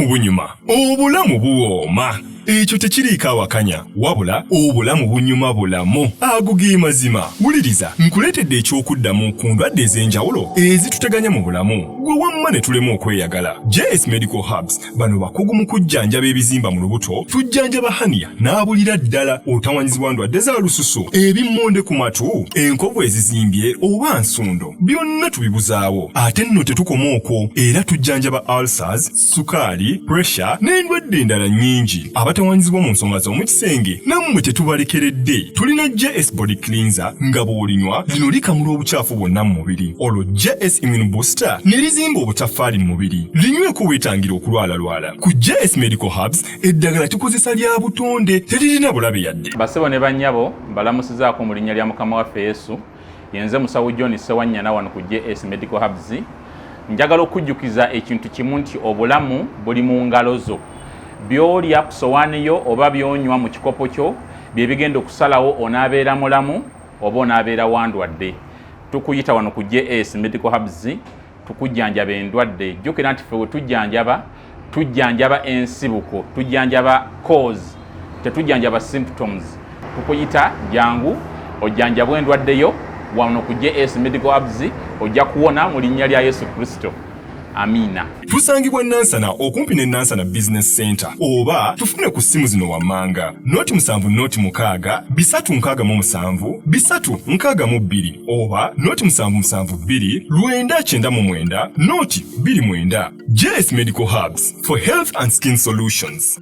Obulamu bunyuma, obulamu buwooma. Ekyo tekiriiko awakanya, wabula obulamu bunyuma bulamu. Ago ge mazima. Wuliriza, nkuleetedde eky'okuddamu ku ndwadde ez'enjawulo ezituteganya mu bulamu, gwe wamma ne tulema okweyagala. JS Medical Herbs bano bakugu mu kujjanjaba ebizimba mu lubuto, tujjanjaba hania n'abulira ddala, otawanyizibwa ndwadde za lususu, ebimmonde ku matu, enkovu ezizimbye oba nsundo, byonna tubibuzaawo. Ate nno tetukoma okwo, era tujjanjaba ulcers, sukaali, pressure n'endwadde endala nnyingi. Abatawanyizibwa mu nsonga z'omu kisenge nammwe tetubalekeredde. Tulina JS Body Cleanser nga bw'olinywa lino likamula obukyafu bwonna mu mubiri, olwo JS Immune Booster ne lizimba obutaffaali mu mubiri. Linyweko weetangira okulwalalwala. Ku JS Medical Herbs eddagala tukozesa lya butonde, teririna bulabe yadde. Basebo ne bannyabo, mbalamusizaako mu linnya lya Mukama waffe Yesu. Yenze Musawo John Ssewanyana wano ku JS Medical Herbs. Njagala okujjukiza ekintu kimu nti obulamu buli mu ngalo zo. By'olya ku sowaani yo oba by'onywa mu kikopo kyo bye bigenda okusalawo onaabeera mulamu oba onaabeera wandwadde. Tukuyita wano ku JS Medical Herbs tukujjanjaba endwadde. Jjukira nti ffe we tujjanjaba, tujjanjaba ensibuko, tujjanjaba cause, tetujjanjaba symptoms. Tukuyita jangu ojjanjabwe endwadde yo wano ku JS Medical Herbs, ojja kuwona mu linnya lya Yesu Kristo. Amiina. Tusangibwa Nansana okumpi ne Nansana Business Center, oba tufune ku ssimu zino wammanga: 0 7 0 6 367 362 oba 0 7 7 2 999 0 29. JS Medical Herbs for health and skin solutions.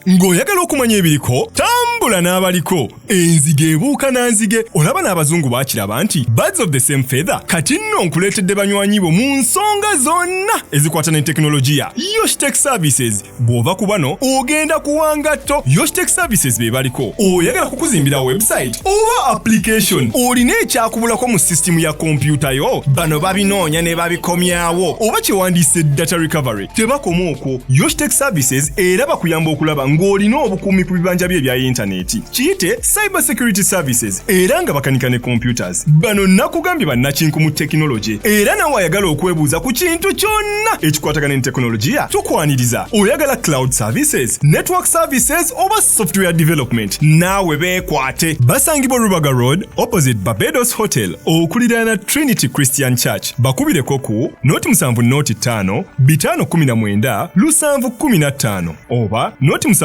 Ng'oyagala okumanya ebiriko, tambula n'abaliko. Enzige ebuuka na nzige. Olaba n'abazungu baakiraba nti birds of the same feather. Kati nno nkuleetedde banywanyi bo mu nsonga zonna ezikwata ne tekinologiya, Yoshtech Services. Bw'ova ku bano ogenda kuwangatto. Yoshtech Services be baliko. Oyagala kukuzimbira website oba application, olina ekyakubulako mu sisitimu ya kompyuta yo, bano babinoonya ne babikomyawo, oba kyewandiise data recovery. Tebakoma okwo, Yoshtech Services era bakuyamba okulaba ng'olina obukuumi ku bibanja bye ebya yintaneti, kiyite cyber security services, era nga bakanika ne computers. Bano nakugambye bannakinku mu tekinologi, era nawe ayagala okwebuuza ku kintu kyonna ekikwatagana ne tekinologiya, tukwaniriza. Oyagala cloud services, network services oba software development, naawe beekwate. Basangibwa Rubaga Road, opposite Barbados Hotel, okuliraana Trinity Christian Church. Bakubireko ku 0 7 0 5 519 715 oba 0 7 8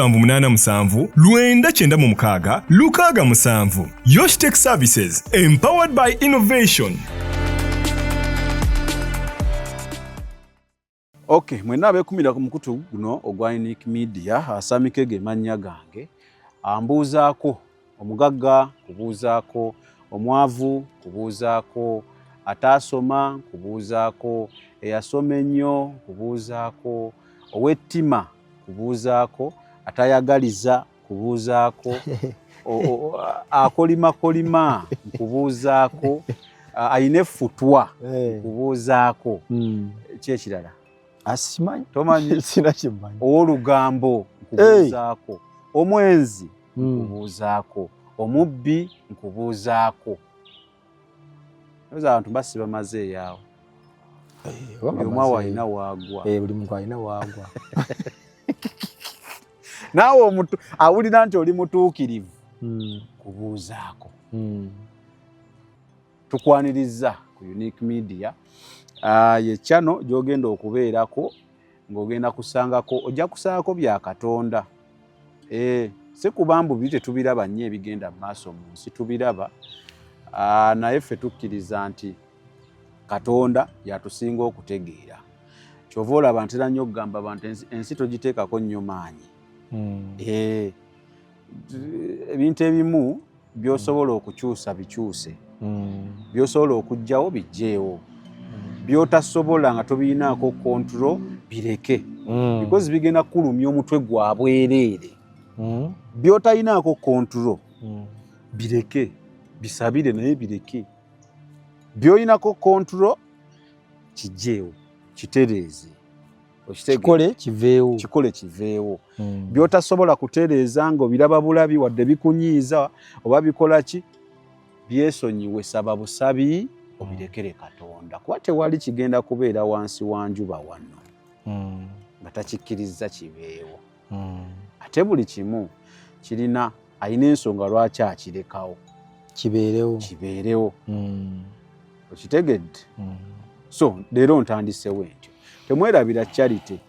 7 996 67. Yoshtech Services, empowered by innovation. Okay, mwenna abeekumira ku mukutu guno ogwa Unique Media, Asamike ge mannya gange. Ambuuzaako omugagga, kubuuzaako omwavu, kubuuzaako ataasoma, kubuuzaako eyasoma ennyo, kubuuzaako ow'ettima, kubuuzaako atayagaliza, kubuuzaako akolimakolima, nkubuuzaako ayina effutwa, nkubuuzaako. Ki ekirala? Asimanyi. Tomanyi? Sina kyemmanyi. Ow'olugambo, nkubuuzaako. Omwenzi, nkubuuzaako. Omubbi, nkubuuzaako. Oza abantu basi bamaze eyaawo. Buli omu awo alina waagwa. Buli muntu alina waagwa. Naawe omuntu awulira nti oli mutuukirivu, kubuuzaako. Tukwaniriza ku Unique Media. Ye channel gy'ogenda okubeerako ng'ogenda kusangako, ojja kusangako bya Katonda. Si kuba mbu biri tetubiraba nnyo ebigenda mu maaso mu nsi, tubiraba. Naye ffe tukkiriza nti Katonda yatusinga okutegeera. Kyova olaba ntera nnyo okugamba abantu ensi togiteekako nnyo maanyi. Ebintu ebimu by'osobola okukyusa bikyuse, by'osobola okuggyawo biggyeewo, by'otasobola nga tobiyinaako control bireke, because bigenda kukulumya omutwe gwa bwereere. By'otayinaako control bireke, bisabire naye bireke. By'oyinako control kiggyeewo, kitereeze. Kikole kiveewo. Kikole kiveewo. By'otasobola kutereeza ng'obiraba bulabi, wadde bikunyiiza oba bikola ki, byesonyiwe, saba busabi. Obirekere Katonda, kuba tewali kigenda kubeera wansi wa njuba wano nga takikkiriza kibeewo. Ate buli kimu kirina, alina ensonga lwaki akirekawo kibeerewo. Kibeerewo. Okitegedde? So leero ntandisewo entyo, temwerabira charity.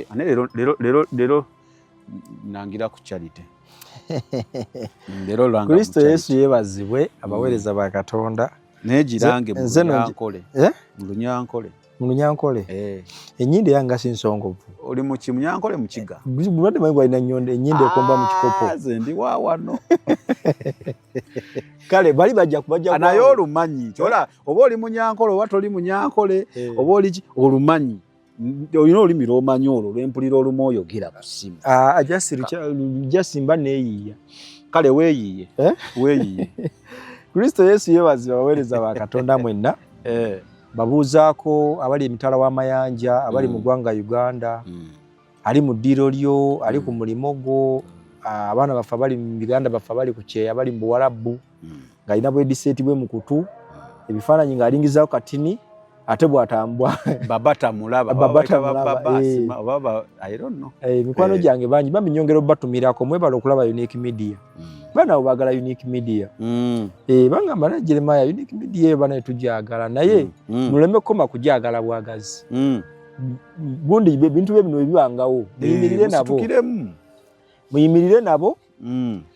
Ane leero nangira ku charity. Leero langa mu Kristo charity. Yesu yeebazibwe, abaweereza ba Katonda. Naye girange mu Nze no Lunyankole. Eh? Mu Lunyankole. Mu Lunyankole. Ennyindo yange nga si nsongovu. Oli muki? Munyankole, mukiga? Bulwadde manyi gwalina nnyondo, ennyindo ekomba mu kikopo. Ah, nze ndi wa wano. Kale bali bajja kubajja. Naye olumanyi kyola oba oli munyankole oba toli munyankole, oba oli ki, olumanyi, olina olulimi lwomanyi, olwo lwempulira olumu oyogera ku ssimu. Ah, just mba neeyiiya. Kale weeyiye. Eh? Weeyiye. Kristo Yesu yeebazibwe, abaweereza ba Katonda mwenna. Babuuzaako abali emitala w'amayanja, abali mu ggwanga Uganda, ali mu ddiiro lyo, ali ku mulimo gwo, abaana baffe abali mu biganda baffe abali ku kyeya, abali mu Buwarabu, ng'alina bwediseeti bwe mu kutu, ebifaananyi ng'alingizaako katini, ate bw'atambwa Baba tamulaba. Baba tamulaba, eh. Baba, I don't know. Mikwano gyange bangi bambi, nyongera obatumirako. Mwebala okulaba Unique Media. Baana abo baagala Unique Media. Bangamba naye Jeremiah, Unique Media eyo banaye tugyagala, naye muleme kukoma kugyagala bwagazi. Gundi bintu bye bino ebibangawo, muyimirire nabo. Musitukiremu. Muyimirire nabo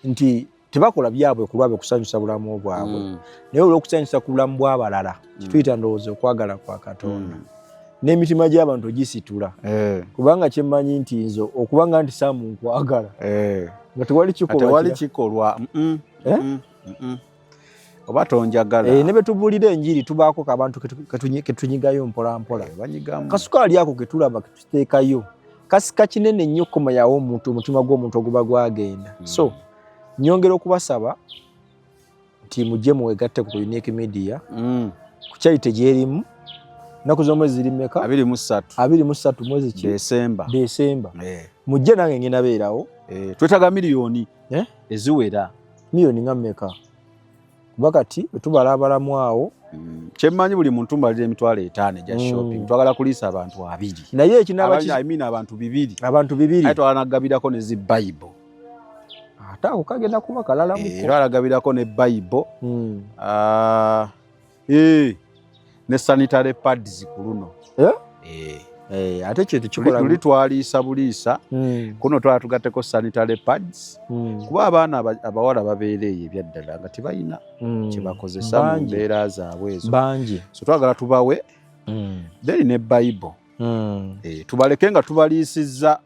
nti tebakola byabwe ku lwabwe kusanyusa bulamu bwabwe, naye olw'okusanyusa ku bulamu bw'abalala. Kituyita ndowooza okwagala kwa Katonda n'emitima gy'abantu ogisitula, kubanga kyemmanyi nti nze okubanga nti Saamu nkwagala nga tewali kikolwa tewali kikolwa. Eh? Oba tonjagala. Ne betubuulira enjiri tubaako abantu ketunyigayo mpola mpola. Banyigamu. Kasukaali ako ketulaba ketuteekayo kasika kinene nnyo okukomayawo omuntu, omutima gw'omuntu oguba gwagenda. So nyongera okubasaba nti mujje muwegatte ku Unique Media ku charity gyerimu. Ennaku z'omwezi ziri mmeka? 23. 23 mwezi ki? Desemba. Desemba. Mujje, nange ngenda beerawo. Twetaaga miliyoni Eh? eziwera. Miliyoni nga mmeka? Kuba kati bwe tubala abalamu awo. Kyemmanyi buli muntu mbalira 50,000 egya shopping. Twagala kuliisa abantu 20. Naye ekinaba I mean abantu 200. Abantu 200. Aye twagala nagabirako ne zi Bible. Ate ako kagenda kuba kalalamuko. Era alagabirako ne Bible. Ah, ne sanitary pads ku luno. Eh? Eh. Ate kye tekikola. Luli twaliisa buliisa. Kuno twala tugatteko sanitary pads. Kuba abaana abawala babeera eyo ebyaddala nga tebalina kye bakozesa mu Bangi. mbeera zaabwe ezo. Bangi. So twagala tubawe then ne Bible. Tubaleke nga tubaliisizza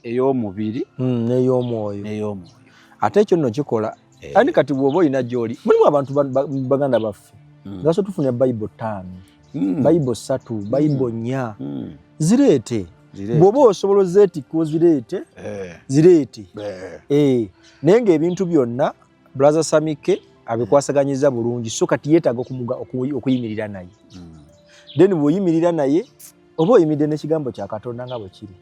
ey'omubiri n'ey'omwoyo. N'ey'omwoyo. Ate ekyo nno kikola. Ani kati bw'oba olina gy'oli, mulimu abantu baganda baffe nga so tufuna Bible 5, Bible 3, Bible 4. Zireete. Zireete. Bw'oba osobola ozeetikka ozireete. Zireete. Naye ng'ebintu byonna Brother Samike abikwasaganyiza bulungi, so kati yeetaaga okuyimirira naye. Then bw'oyimirira naye oba oyimiridde n'ekigambo kya Katonda nga bwe kiri.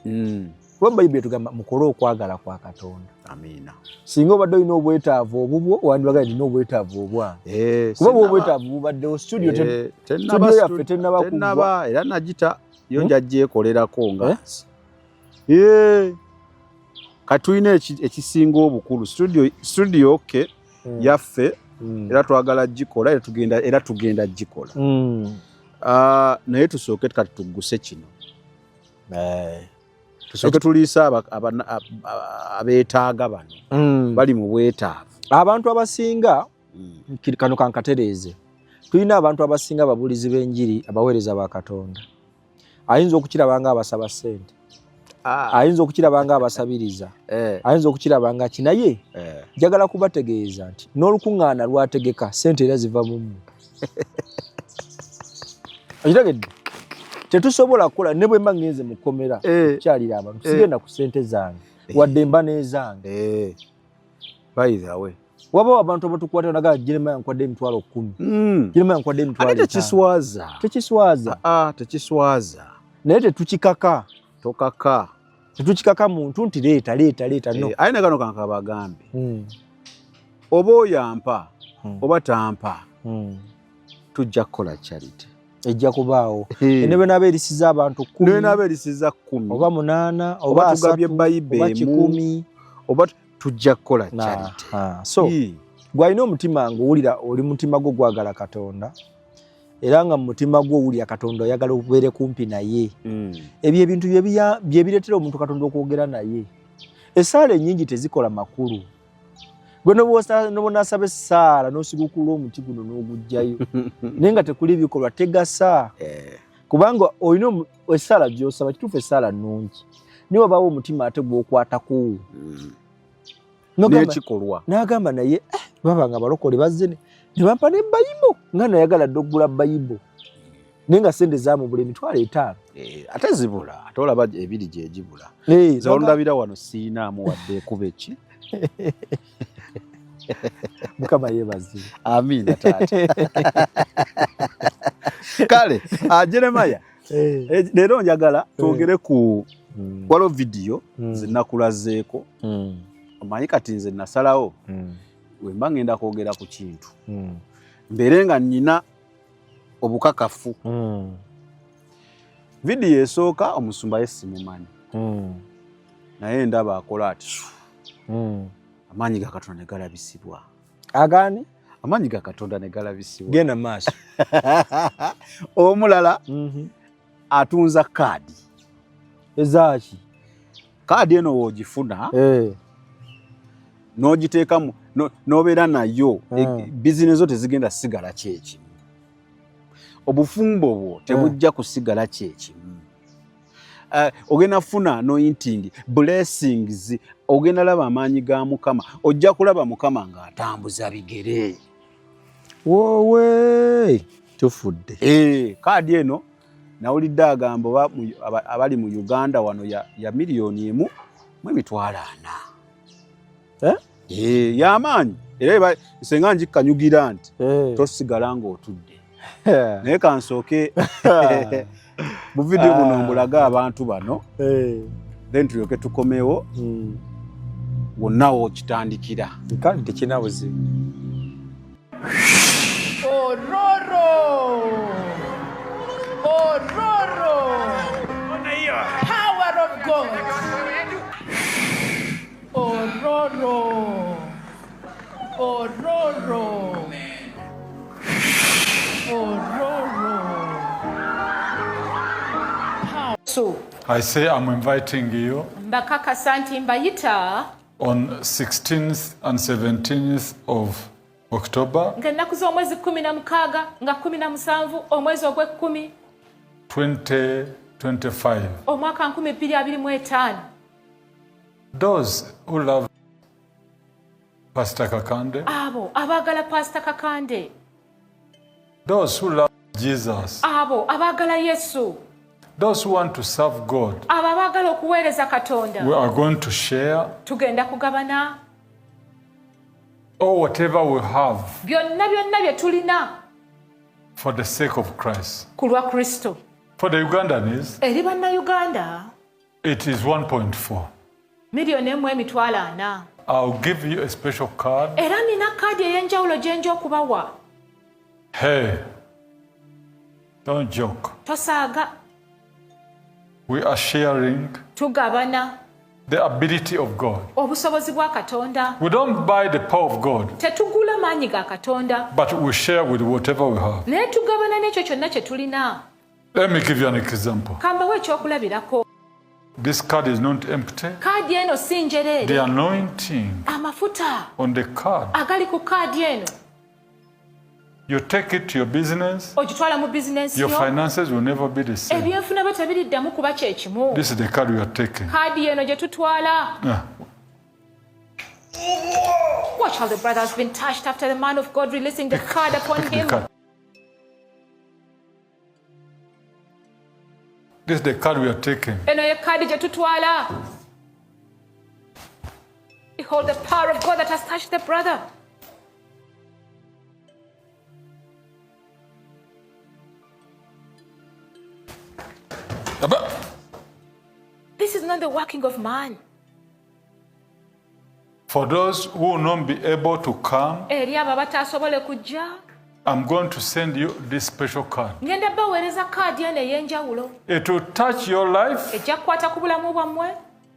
Kuba Bayibuli etugamba mukole okwagala kwa Katonda. Amiina. Singa obadde olina obwetaavu obubwo, wandibaga nti nina obwetaavu obwange. Kuba bwe obwetaavu bubaddewo, studio studio yaffe tennaba kuggwa. Tennaba, era nagita yo nja gyekolerako nga Eh? Kati tulina ekisinga obukulu, studio okay yaffe, era twagala gikola, era tugenda gikola. Naye tusooke kati tugguse kino. Tusooke tuliise abeetaaga bano. Bali mu bwetaavu. Abantu abasinga, kano kankatereeze, tulina abantu abasinga ababuulizi b'enjiri, abaweereza ba Katonda, ayinza okukiraba nga abasaba ssente, ayinza okukiraba nga abasabiriza, ayinza okukiraba nga ki, naye njagala kubategeeza nti n'olukuŋŋaana lwategeka ssente era ziva mu mmwe. Okitegedde? Tetusobola kukola ne bwe mba ngenze mu kkomera okukyalira abantu, sigenda ku ssente zange, wadde mba n'ezange. By the way, wabawo abantu abatukwata naga Jeremiah nkwadde 10,000, Jeremiah nkwadde Ate 50,000. Tekiswaza. Tekiswaza. Ah, tekiswaza. Naye tetukikaka. Tokaka. Tetukikaka muntu nti leeta, leeta, leeta, no. Aye ne kano kankabagambe, oba oyampa oba tampa. Tujja kukola charity. Ejja kubaawo. Ne bwe naaba erisiza abantu 10, ne naaba erisiza 10 oba 8 oba tugabye 3 Bible oba emu, 100 oba tujja kukola charity. So gwalina omutima ng'owulira oli mutima gwo gwagala Katonda, era nga mu mutima gwo owulira Katonda oyagala obeere kumpi naye. Ebyo ebintu bye bireetera omuntu Katonda okwogera naye. Essaala ennyingi tezikola makulu. Gwe n'obonasaba essaala n'osigukulula omuti guno n'oguggyayo, naye nga tekuli bikolwa tegasa. Kubanga olina essaala gy'osaba, kituufu essaala nnungi, naye wabaawo omutima ate gw'okwatako. N'ekikolwa. N'agamba naye baba nga balokole bazze ne bampa ne Bayibo, nga nayagala dda okugula Bayibo, naye nga ssente zaamubula 50,000. Ate zibula, ate olaba 2 gye gibula. Nze ondabira wano siinaamu wadde ekuba eki. Mukama yeebazibwe. Amiina taata. Kale Jeremiah, leero njagala twogere ku waliwo vidiyo zinakulazeeko. Omanyi kati nze nasalawo bwe mba ngenda kwogera ku kintu mbeere nga nnina obukakafu. Vidiyo esooka omusumba ye simumanyi, naye ndaba akola ati amaanyi ga Katonda ne galabisibwa. Agaani? Amaanyi ga Katonda ne galabisibwa. Genda maaso. Omulala atunza kaadi. Ezaaki? Kaadi eno w'ogifuna n'ogiteekamu n'obeera nayo, bizinesi zo tezigenda sigala kyekimu. Obufumbo bwo tebujja kusigala kyekimu. Ogenda funa anointing, blessings, ogenda laba amaanyi ga Mukama, ojja kulaba Mukama ng'atambuza bigere. Woowe, tufudde. Kaadi eno nawulidde agamba abali mu Uganda wano ya 1,400,000. Y'amaanyi era senga njikanyugira nti tosigala ng'otudde. Naye kansooke mu vidiyo buno mbulaga abantu bano, then tulyoke tukomewo wonna w'okitandikira. Kandi tekirina buzibu. Ororo! Ororo! Power of God! Ororo! Ororo! Ororo! So, I say I'm inviting you mbakakasa nti mbayita on 16th and 17th of October ng'ennaku z'omwezi 16 nga 17 omwezi ogw'ekkumi 2025. Omwaka 2025. Those who love Pastor Kakande, abo abaagala Pastor Kakande, those who love Jesus, abo abaagala Yesu, those who want to serve God, abo abaagala okuweereza Katonda, we are going to share tugenda kugabana or whatever we have byonna byonna bye tulina for the sake of Christ. Ku lwa Kristo. For the Ugandans, eri Bannayuganda, it is 1.4. 1,400,000. I'll give you a special card. Era nina kaadi ey'enjawulo gye nja okubawa. Hey, don't joke. Tosaaga. We are sharing tugabana the ability of God. Obusobozi bwa Katonda. We don't buy the power of God, tetugula maanyi ga Katonda, but we share with whatever we have. Naye tugabana n'ekyo kyonna kye tulina. Let me give you an example. Kambawo ekyokulabirako. This card is not empty. Kaadi eno si njereere. The anointing amafuta on the card. Agali ku kaadi eno. You take it to your business. Ogitwala mu bizinensi Your yo. finances will never be the same. Ebyenfuna byo tebiriddamu kuba kye kimu. This is the card we are taking. Kaadi eno gye tutwala. Watch how the brother has been touched after the man of God releasing the card upon Pick the him. card. This is the card we are taking. Eno ye kaadi gye tutwala. Behold the power of God that has touched the brother. This is not the working of man. For those who will not be able to come, eri abo abataasobole kujja, I'm going to send you this special card. Ngenda baweereza kaadi eno ey'enjawulo. It will touch your life Ejja kukwata ku bulamu bwammwe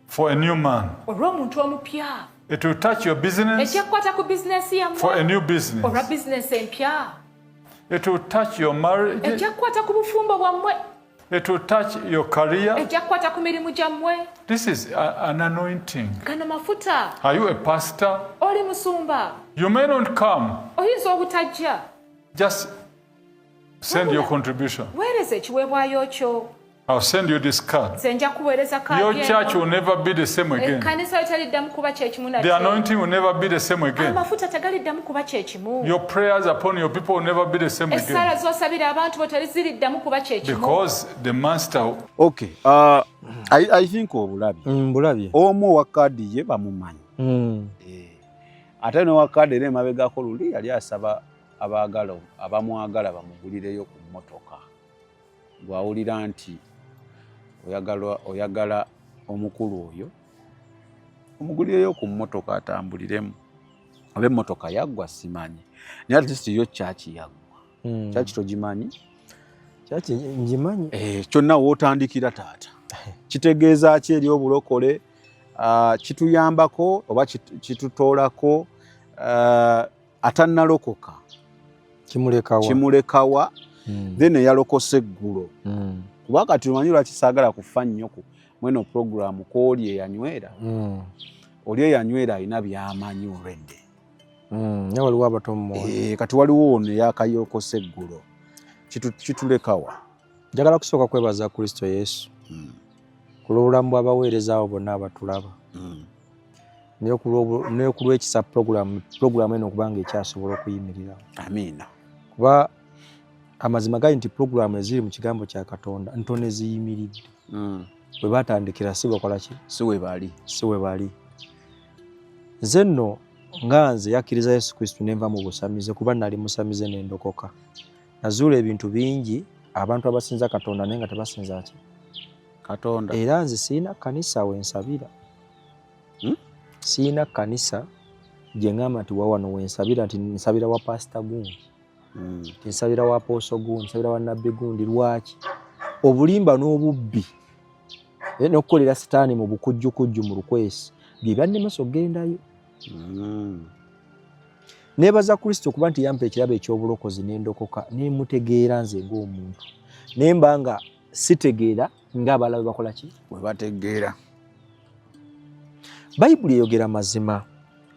for a new man. Olw'omuntu omupya. It will touch your business Ejja kukwata ku bizinensi for a yammwe new business. Olwa bizinensi empya. It will touch your marriage. Ejja kukwata ku bufumbo bwammwe. It will touch your career. Ejja kukwata ku mirimu gyammwe. This is an anointing. Gano mafuta. Are you a pastor? Oli musumba? You may not come. Oyinza obutajja. Just send your contribution. Weereza ekiweebwayo kyo. I'll send you this card. Nze nja kuweereza kaadi Your church eno. will never be the same again. Ekkanisa yo teriddamu kuba kyekimu The nate. anointing will never be the same again. Amafuta tegaliddamu kuba kyekimu. Your prayers upon your people will never be the same Essaala again. z'osabira abantu bo teziriddamu kuba kyekimu. Because the master Okay, I think obulabye. Mbulabye. Omu owa kaadi ye bamumanyi. Eh, ate nowa kaadi era emabegako luli yali asaba abaagala abamwagala bamugulireyo ku mmotoka. Bw'awulira nti oyagala omukulu oyo omugulireyo ku mmotoka atambuliremu, oba emmotoka yaggwa simanyi, naye at least yo kyaki yaggwa. Kyaki togimanyi? Kyaki ngimanyi. Eh, kyonna wootandikira taata kitegeeza ki eri obulokole? Kituyambako oba kitutoolako? Atannalokoka Kimulekawa? Kimulekawa. Then eyalokose eggulo, kuba kati omanyi lwaki saagala kufa nnyo ku mweno programu, kwoli eyanywera, oli eyanywera alina by'amanyi already. Naye waliwo abato mu mwoyo. Eh, kati waliwo ono eyakayokose eggulo. Kitulekawa? Njagala kusooka kwebaza Kristo Yesu ku lw'obulamu bw'abaweereza abo bonna abatulaba, naye ku lw'ekisa puroguramu eno okubanga ekyasobola okuyimirirawo. Amiina. Kuba amazima gali nti puroguramu eziri mu kigambo kya Katonda ntono eziyimiridde. Bwe batandikira si bakola ki? Si we bali. Si we bali. Nze nno nga nze yakkiriza Yesu Kristo ne nva mu busamize, kuba nali musamize ne ndokoka. Nazuula ebintu bingi, abantu abasinza Katonda naye nga tebasinza ki? Katonda. Era nze sirina kkanisa we nsabira. Sirina kkanisa gye ŋŋamba nti wawano we nsabira, nti nsabira wa pasita gundi, nti nsabira wa pooso gundi, nsabira wa nabbi gundi. Lwaki? Obulimba n'obubbi n'okukolera sitaani mu bukujjukujju mu lukwesi bye byannemesa okugendayo. Neebaza Kristo okuba nti yampa ekirabo eky'obulokozi ne ndokoka, ne mutegeera nze ng'omuntu, naye mba nga sitegeera ng'abalala bwe bakola ki? Bwe bategeera. Bayibuli eyogera mazima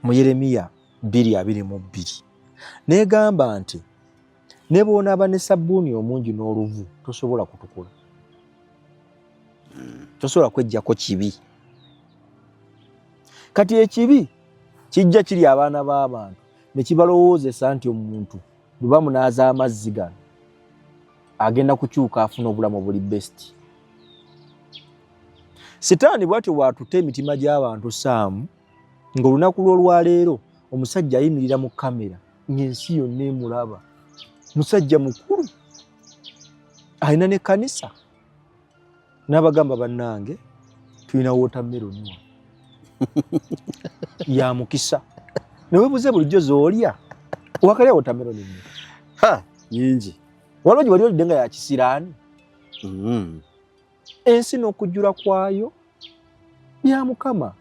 mu Yeremiya 2:22 n'egamba nti ne bw'onaaba ne sabbuuni omungi n'oluvu tosobola kutukula, tosobola kweggyako kibi. Kati ekibi kijja kiri abaana b'abantu ne kibalowoozesa nti omuntu bwe bamunaaza amazzi gano agenda kukyuka afuna obulamu obuli best. Sitaani bw'atyo bw'atutte emitima gy'abantu saamu, ng'olunaku lw'olwaleero omusajja ayimirira mu kamera ng'ensi yonna emulaba, musajja mukulu alina n'ekkanisa, n'abagamba bannange tulina watermelon wano ya mukisa, newebuze bulijjo z'olya wakalya watermelon mmeka? Ha, nyingi. Waliwo gye wali olidde nga ya kisiraani? Ensi n'okujjula kwayo bya Mukama.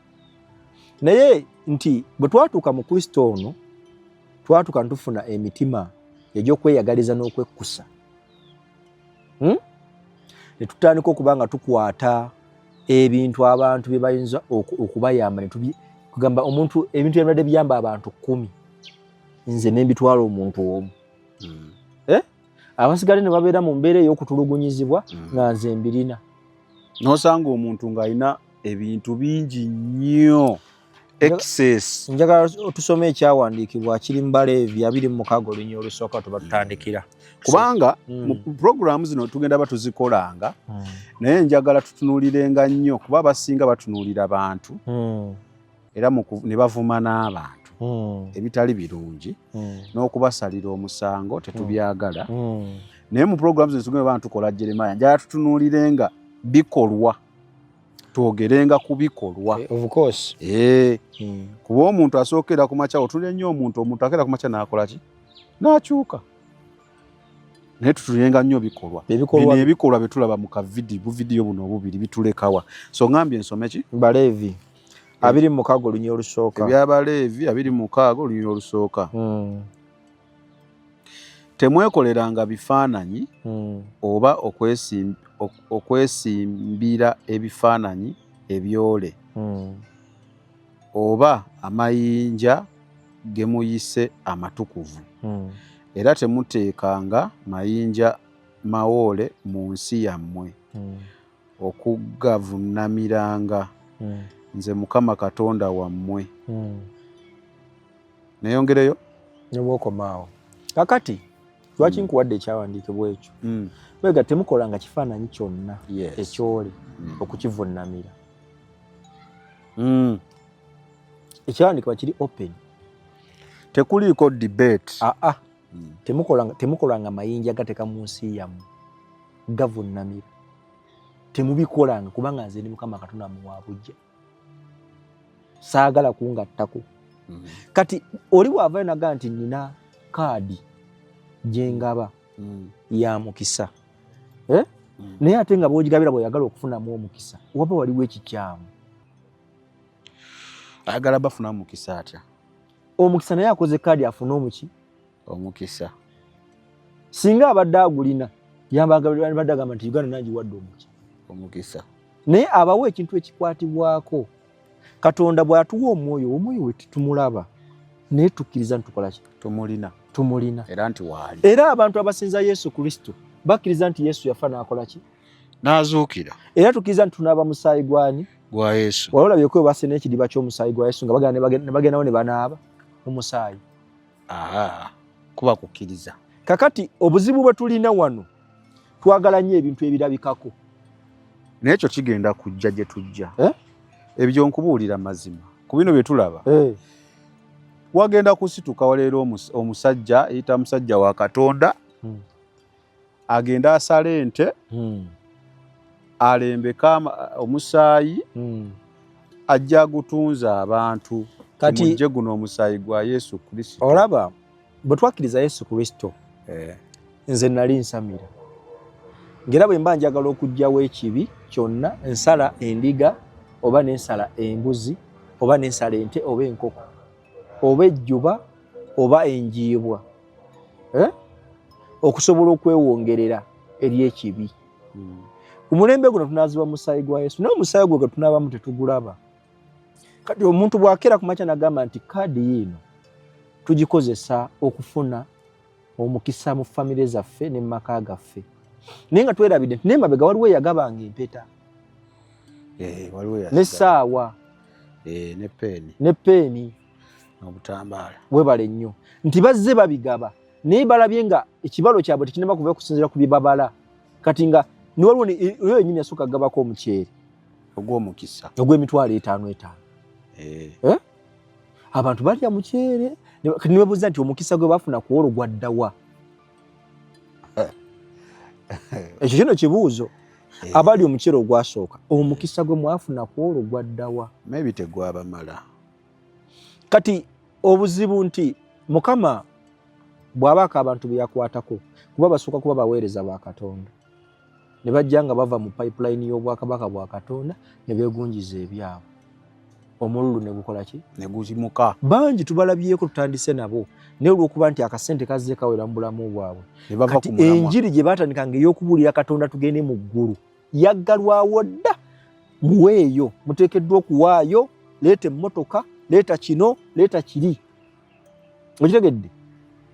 Naye nti bwe twatuuka mu Kristo ono, twatuuka ntufuna emitima egy'okweyagaliza n'okwekkusa. Ne tutandika okuba nga tukwata ebintu abantu bye bayinza okubayamba, ne kugamba omuntu ebintu ebibadde biyamba abantu 10, nze ne mbitwala omuntu omu. Abasigale ne babeera mu mbeera ey'okutulugunyizibwa nga nze mbirina. N'osanga omuntu ng'alina ebintu bingi nnyo, excess. Njagala tusome ekyawandiikibwa kiri mu Baleevi 26 olunyiriri olusooka tuba tutandikira. Kubanga mu programu zino tugenda batuzikolanga, naye njagala tutunuulirenga nnyo, kuba abasinga batunuulira bantu era ne bavuma n'abantu ebitali birungi n'okubasalira omusango tetubyagala. Naye mu programu zino tugenda ba tukola Jeremiah, njagala tutunuulirenga bikolwa, twogerenga ku bikolwa. Of course. Kuba omuntu asookera ku makya, otulire nnyo omuntu, omuntu akeera ku makya n'akola ki? N'akyuka. Naye tutuyenga nnyo bikolwa. Bino ebikolwa bye tulaba mu kavidi buvidiyo buno obubiri bitulekawa. So ngambye nsome ki? Baleevi 26 olunyiriri olusooka. Ebyabaleevi 26 olunyiriri olusooka. Temwekoleranga bifaananyi oba okwesimbira ebifaananyi ebyole oba amayinja ge muyise amatukuvu. Era temuteekanga mayinja mawoole mu nsi yammwe okugavunamiranga. Nze Mukama Katonda wammwe. Neyongereyo? Nebwokomaawo. Kakati lwaki nkuwadde ekyawandiikibwa ekyo? Wega temukolanga kifaananyi kyonna ekyole okukivunnamira. Ekyawandiikibwa kiri open. Tekuliiko debate. Temukolanga mayinja gateeka mu nsi yammwe gavunnamira. Temubikolanga kubanga nze ndi Mukama Katonda muwa bujja. Saagala kungattako. Kati oli bw'avaayo naga nti nina kaadi gye ngaba ya mukisa, naye ate nga bw'ogigabira bw'oyagala okufunamu omukisa, waba waliwo ekikyamu. Ayagala bafuna mukisa atya? Omukisa naye akoze kaadi afune omuki? Omukisa. Singa abadde agulina yambadde agamba nti Uganda nangiwadde omuki? Omukisa. Naye abawa ekintu ekikwatibwako. Katonda bw'atuwa omwoyo, omwoyo we tetumulaba, naye tukkiriza nti tukola ki? Tumulina. Tumulina. Era nti waali. Era abantu abasinza Yesu Kristo bakkiriza nti Yesu yafa n'akola ki? N'azuukira. Era tukkiriza nti tunaaba musaayi gw'ani? Gwa Yesu. Wali olabyeko bwe basena ekidiba ky'omusaayi gwa Yesu nga bagendawo ne banaaba mu musaayi? Kuba kukkiriza. Kakati obuzibu bwe tulina wano, twagala nnyo ebintu ebirabikako. Naye ekyo kigenda kujja gye tujja. Ebyo nkubuulira mazima. Ku bino bye tulaba. Wagenda kusituka waleero omusajja eyita musajja wa Katonda. Agenda asala ente. Alembeka omusaayi. Ajja agutunza abantu. Kati mujje guno omusaayi gwa Yesu Kristo. Olaba bwe twakkiriza Yesu Kristo, nze nali nsamira. Ngera bwe mba njagala okuggyawo ekibi kyonna, nsala endiga oba n'ensala embuzi oba n'ensala ente oba enkoko oba ejjuba oba enjiibwa, okusobola okwewongerera eri ekibi. Ku mulembe guno tunaazibwa musaayi gwa Yesu, naye omusaayi gwe tunaabamu tetugulaba. Kati omuntu bw'akeera ku makya n'agamba nti kaadi yiino tugikozesa okufuna omukisa mu famire zaffe ne mu maka gaffe, naye nga twerabidde nti n'emabega waliwo eyagabanga empeta n'essaawa ne peeni n'obutambaala. Webale nnyo nti bazze babigaba, naye balabye nga ekibalo kyabwe tekinaba kuva kusinziira ku bye babala. Kati nga niwaliwo oyo yennyini yasooka agabako omuceere ogw'omukisa ogw'emitwalo 5 5. Abantu balya muceere ne babuuza nti omukisa gwe bafuna ku olwo gwaddawa? Ekyo kino kibuuzo. Abali omuceere ogwasooka, omukisa gwe mwafuna ku olwo gwaddawa? Maybe tegwabamala. Kati obuzibu nti Mukama bw'abaako abantu be yakwatako, kuba basooka kuba baweereza ba Katonda, ne bajja nga bava mu pipeline y'obwakabaka bwa Katonda ne beegunjiza ebyabwe, omululu ne gukola ki? Ne guzimuka. Bangi tubalabyeko, tutandise nabo, naye olw'okuba nti akasente kazze kawera mu bulamu bwabwe, kati enjiri gye baatandikanga ey'okubuulira Katonda tugende mu ggulu yaggalwawo dda. Muweeyo, muteekeddwa okuwaayo, leeta emmotoka, leeta kino, leeta kiri. Okitegedde?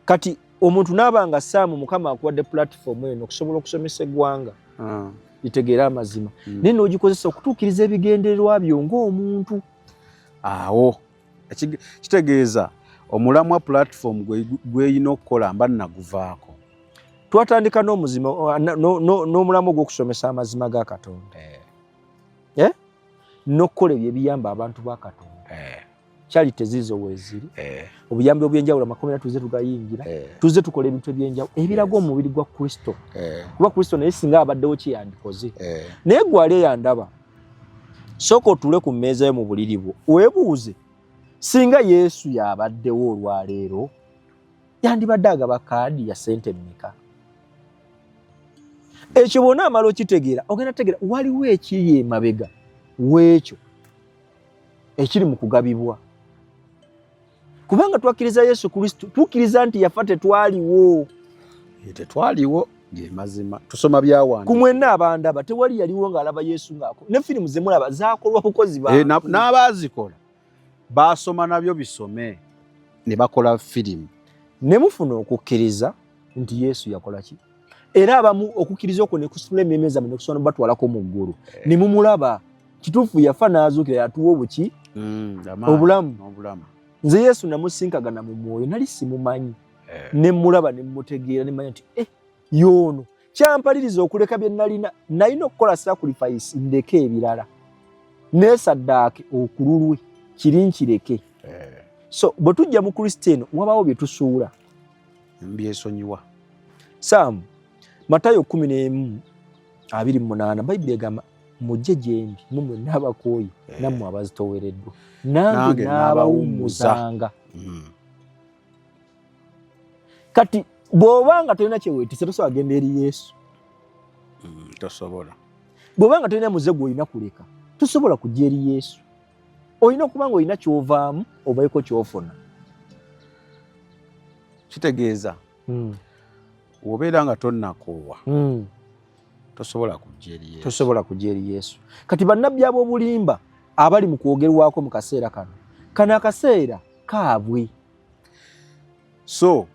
Kati omuntu n'aba nga Saamu Mukama akuwadde platform eno okusobola okusomesa eggwanga litegeere amazima, naye n'ogikozesa okutuukiriza ebigendererwa byo ng'omuntu. Awo kitegeeza omulamwa platform gweyina okukola mba naguvaako. Twatandika n'omulamwa ogw'okusomesa amazima ga Katonda, n'okukola ebyo ebiyamba abantu ba Katonda. Kyali tezizo weeziri, obuyambi obw'enjawulo amakomera tuzze tugayingira, tuzze tukola ebintu ebyenjawulo ebiraga omubiri gwa Kristo, kuba Kristo naye singa abaddewo kye yandikoze. Naye gwali eyandaba, sooka otuule ku mmeeza yo mu buliri bwo weebuuze, singa Yesu yabaddewo olwaleero yandibadde agaba kaadi ya ssente mmeka? Ekyo bwona amala okitegeera, ogenda tegeera waliwo ekiri emabega w'ekyo ekiri mu kugabibwa, kubanga twakkiriza Yesu Kristo, tukkiriza nti yafa, tetwaliwo. Tetwaliwo, ge mazima, tusoma byawandiikibwa. Ku mwenna abandaba tewali yaliwo ng'alaba Yesu ng'ako, ne firimu zemulaba zakolwa bukozi ba n'abaazikola baasoma nabyo bisome ne bakola firimu. Ne mufuna okukkiriza nti Yesu yakola ki, era abamu okukkiriza okwo ne kusitula emmeeme zammwe ne kusobola batwalako mu ggulu ne mumulaba. Kituufu yafa n'azuukira, yatuwa obuki? Obulamu. Obulamu. Nze Yesu namusinkagana mu mwoyo, nali simumanyi, ne mulaba ne mutegeera ne manya nti yoono. Kyampaliriza okuleka bye nalina, nalina okukola sacrifice, ndeke ebirala neesaddaake okululwe kiri nkireke. So bwe tujja mu Kristo eno wabaawo bye tusuula. Mbyesonyiwa. Sam, Matayo 11:28, Bayibuli egamba, mujje gyendi mwe mwenna abakooye nammwe abazitowereddwa, nange Nange n'abawummuzanga. Kati bw'oba nga tolina kyeweetise, tosobola genda eri Yesu. Tosobola. Bw'oba nga tolina muze gw'olina kuleka, tosobola kujja eri Yesu. Olina okuba nga olina ky'ovaamu obaeko ky'ofuna. Kitegeeza bw'obeera nga tonnakoowa, tosobola kujja eri Yesu. Tosobola kujja eri Yesu. Kati bannabbi ab'obulimba abali mu kwogerwako mu kaseera kano, kano akaseera kaabwe. So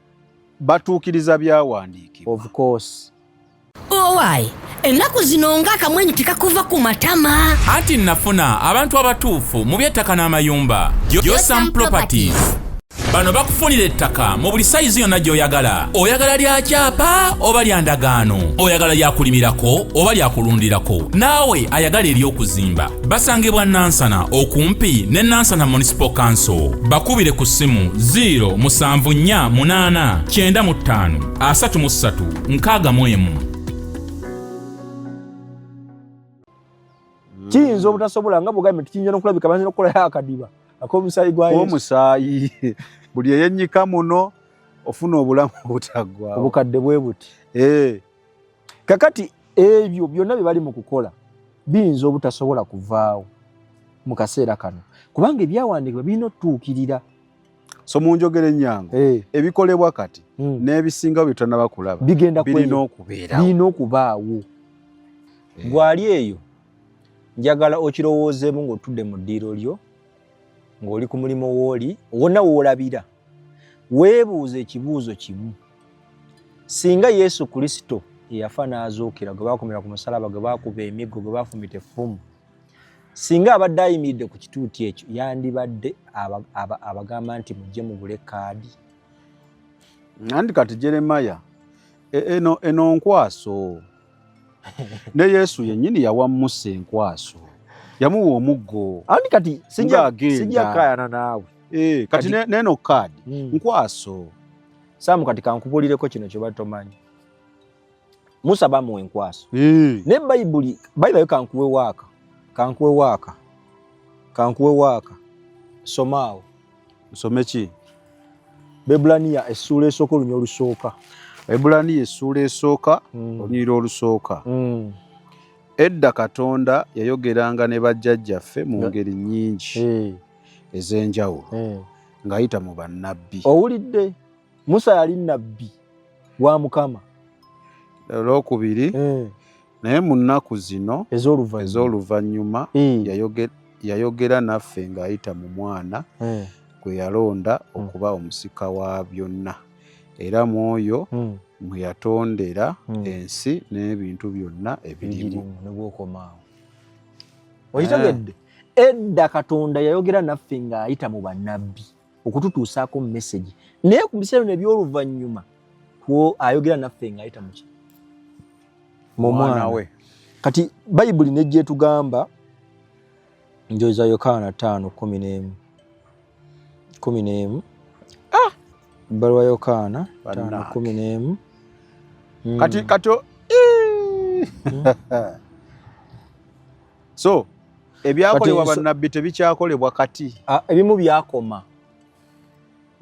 batuukiriza byawandiikibwa. Of course. Owaayi, ennaku zino ng'akamwenyu tekakuva ku matama. Anti nafuna abantu abatuufu mu by'ettaka n'amayumba, Josam Properties. Bano bakufunira ettaka mu buli sayizi yonna gy'oyagala. Oyagala lya kyapa oba lya ndagaano, oyagala lyakulimirako oba lyakulundirako, naawe ayagala ery'okuzimba. Basangibwa Nansana, okumpi ne Nansana Municipal Council. Bakubire ku ssimu 0748 95 33 61. Kiyinza obutasobola nga bwogambye nti kiyinza n'okulabika, bayinza n'okukolayo akadiba ak'omusaayi gwa Yesu. Omusaayi, buli eyennyika muno ofuna obulamu obutaggwaawo. Obukadde bwe buti. Kakati ebyo byonna bye bali mu kukola biyinza obutasobola kuvaawo mu kaseera kano, kubanga ebyawandiikibwa birina otutuukirira. So mu njogera ennyangu, ebikolebwa kati n'ebisingawo bye tutanaba kulaba bigenda birina okubeerawo. Birina okubaawo. Gwali eyo njagala okirowoozeemu ng'otudde mu ddiiro lyo, ng'oli ku mulimu, wooli wonna woolabira, weebuuze ekibuuzo kimu: singa Yesu Kristo eyafa n'azuukira, gwe baakomera ku musalaba, gwe baakuba emiggo, gwe baafumita effumu, singa abadde ayimiridde ku kituuti ekyo, yandibadde abagamba nti mujje mugule kaadi? Anti kati Jeremaya, eno nkwaso. Ne Yesu yennyini yawa Musa enkwaso, yamuwa omuggo. Anti kati Ng'agenda. sijja kayana naawe. Kati neno kaadi nkwaso. Saamu, kati kankubuulireko kino kyoba tomanyi. Musa bamuwa enkwaso, naye Bayibuli bayibayo. Kankuwe waaka, kankuwe waaka, kankuwe waaka, somaawo. Nsome ki? Bebulaniya essuula esooka, olunya olusooka. Ebulaniya essuula esooka, olunyiriri olusooka. Edda Katonda yayogeranga ne bajjajjaffe mu ngeri nnyingi ez'enjawulo ng'ayita mu bannabbi. Owulidde? Musa yali nabbi wa Mukama. Olwokubiri, naye mu nnaku zino ez'oluvannyuma ez'oluvannyuma yayogera naffe ng'ayita mu Mwana gwe yalonda okuba omusika wa byonna, era mu oyo mwe yatondera ensi n'ebintu byonna ebirimu. Ebirimu. Nebwokomaawo, okitegedde? Edda Katonda yayogera naffe ng'ayita mu bannabbi okututuusaako message, naye ku biseera bino eby'oluvannyuma ayogera naffe ng'ayita muki? Mu Mwana Mwana we. Kati Bayibuli nejja etugamba, njoza Yokaana 5:11, 11, ebbaluwa Yokaana 5 Bannange. 11. Kati so ebyakolebwa bannabbi tebikyakolebwa kati. Ah, ebimu byakoma.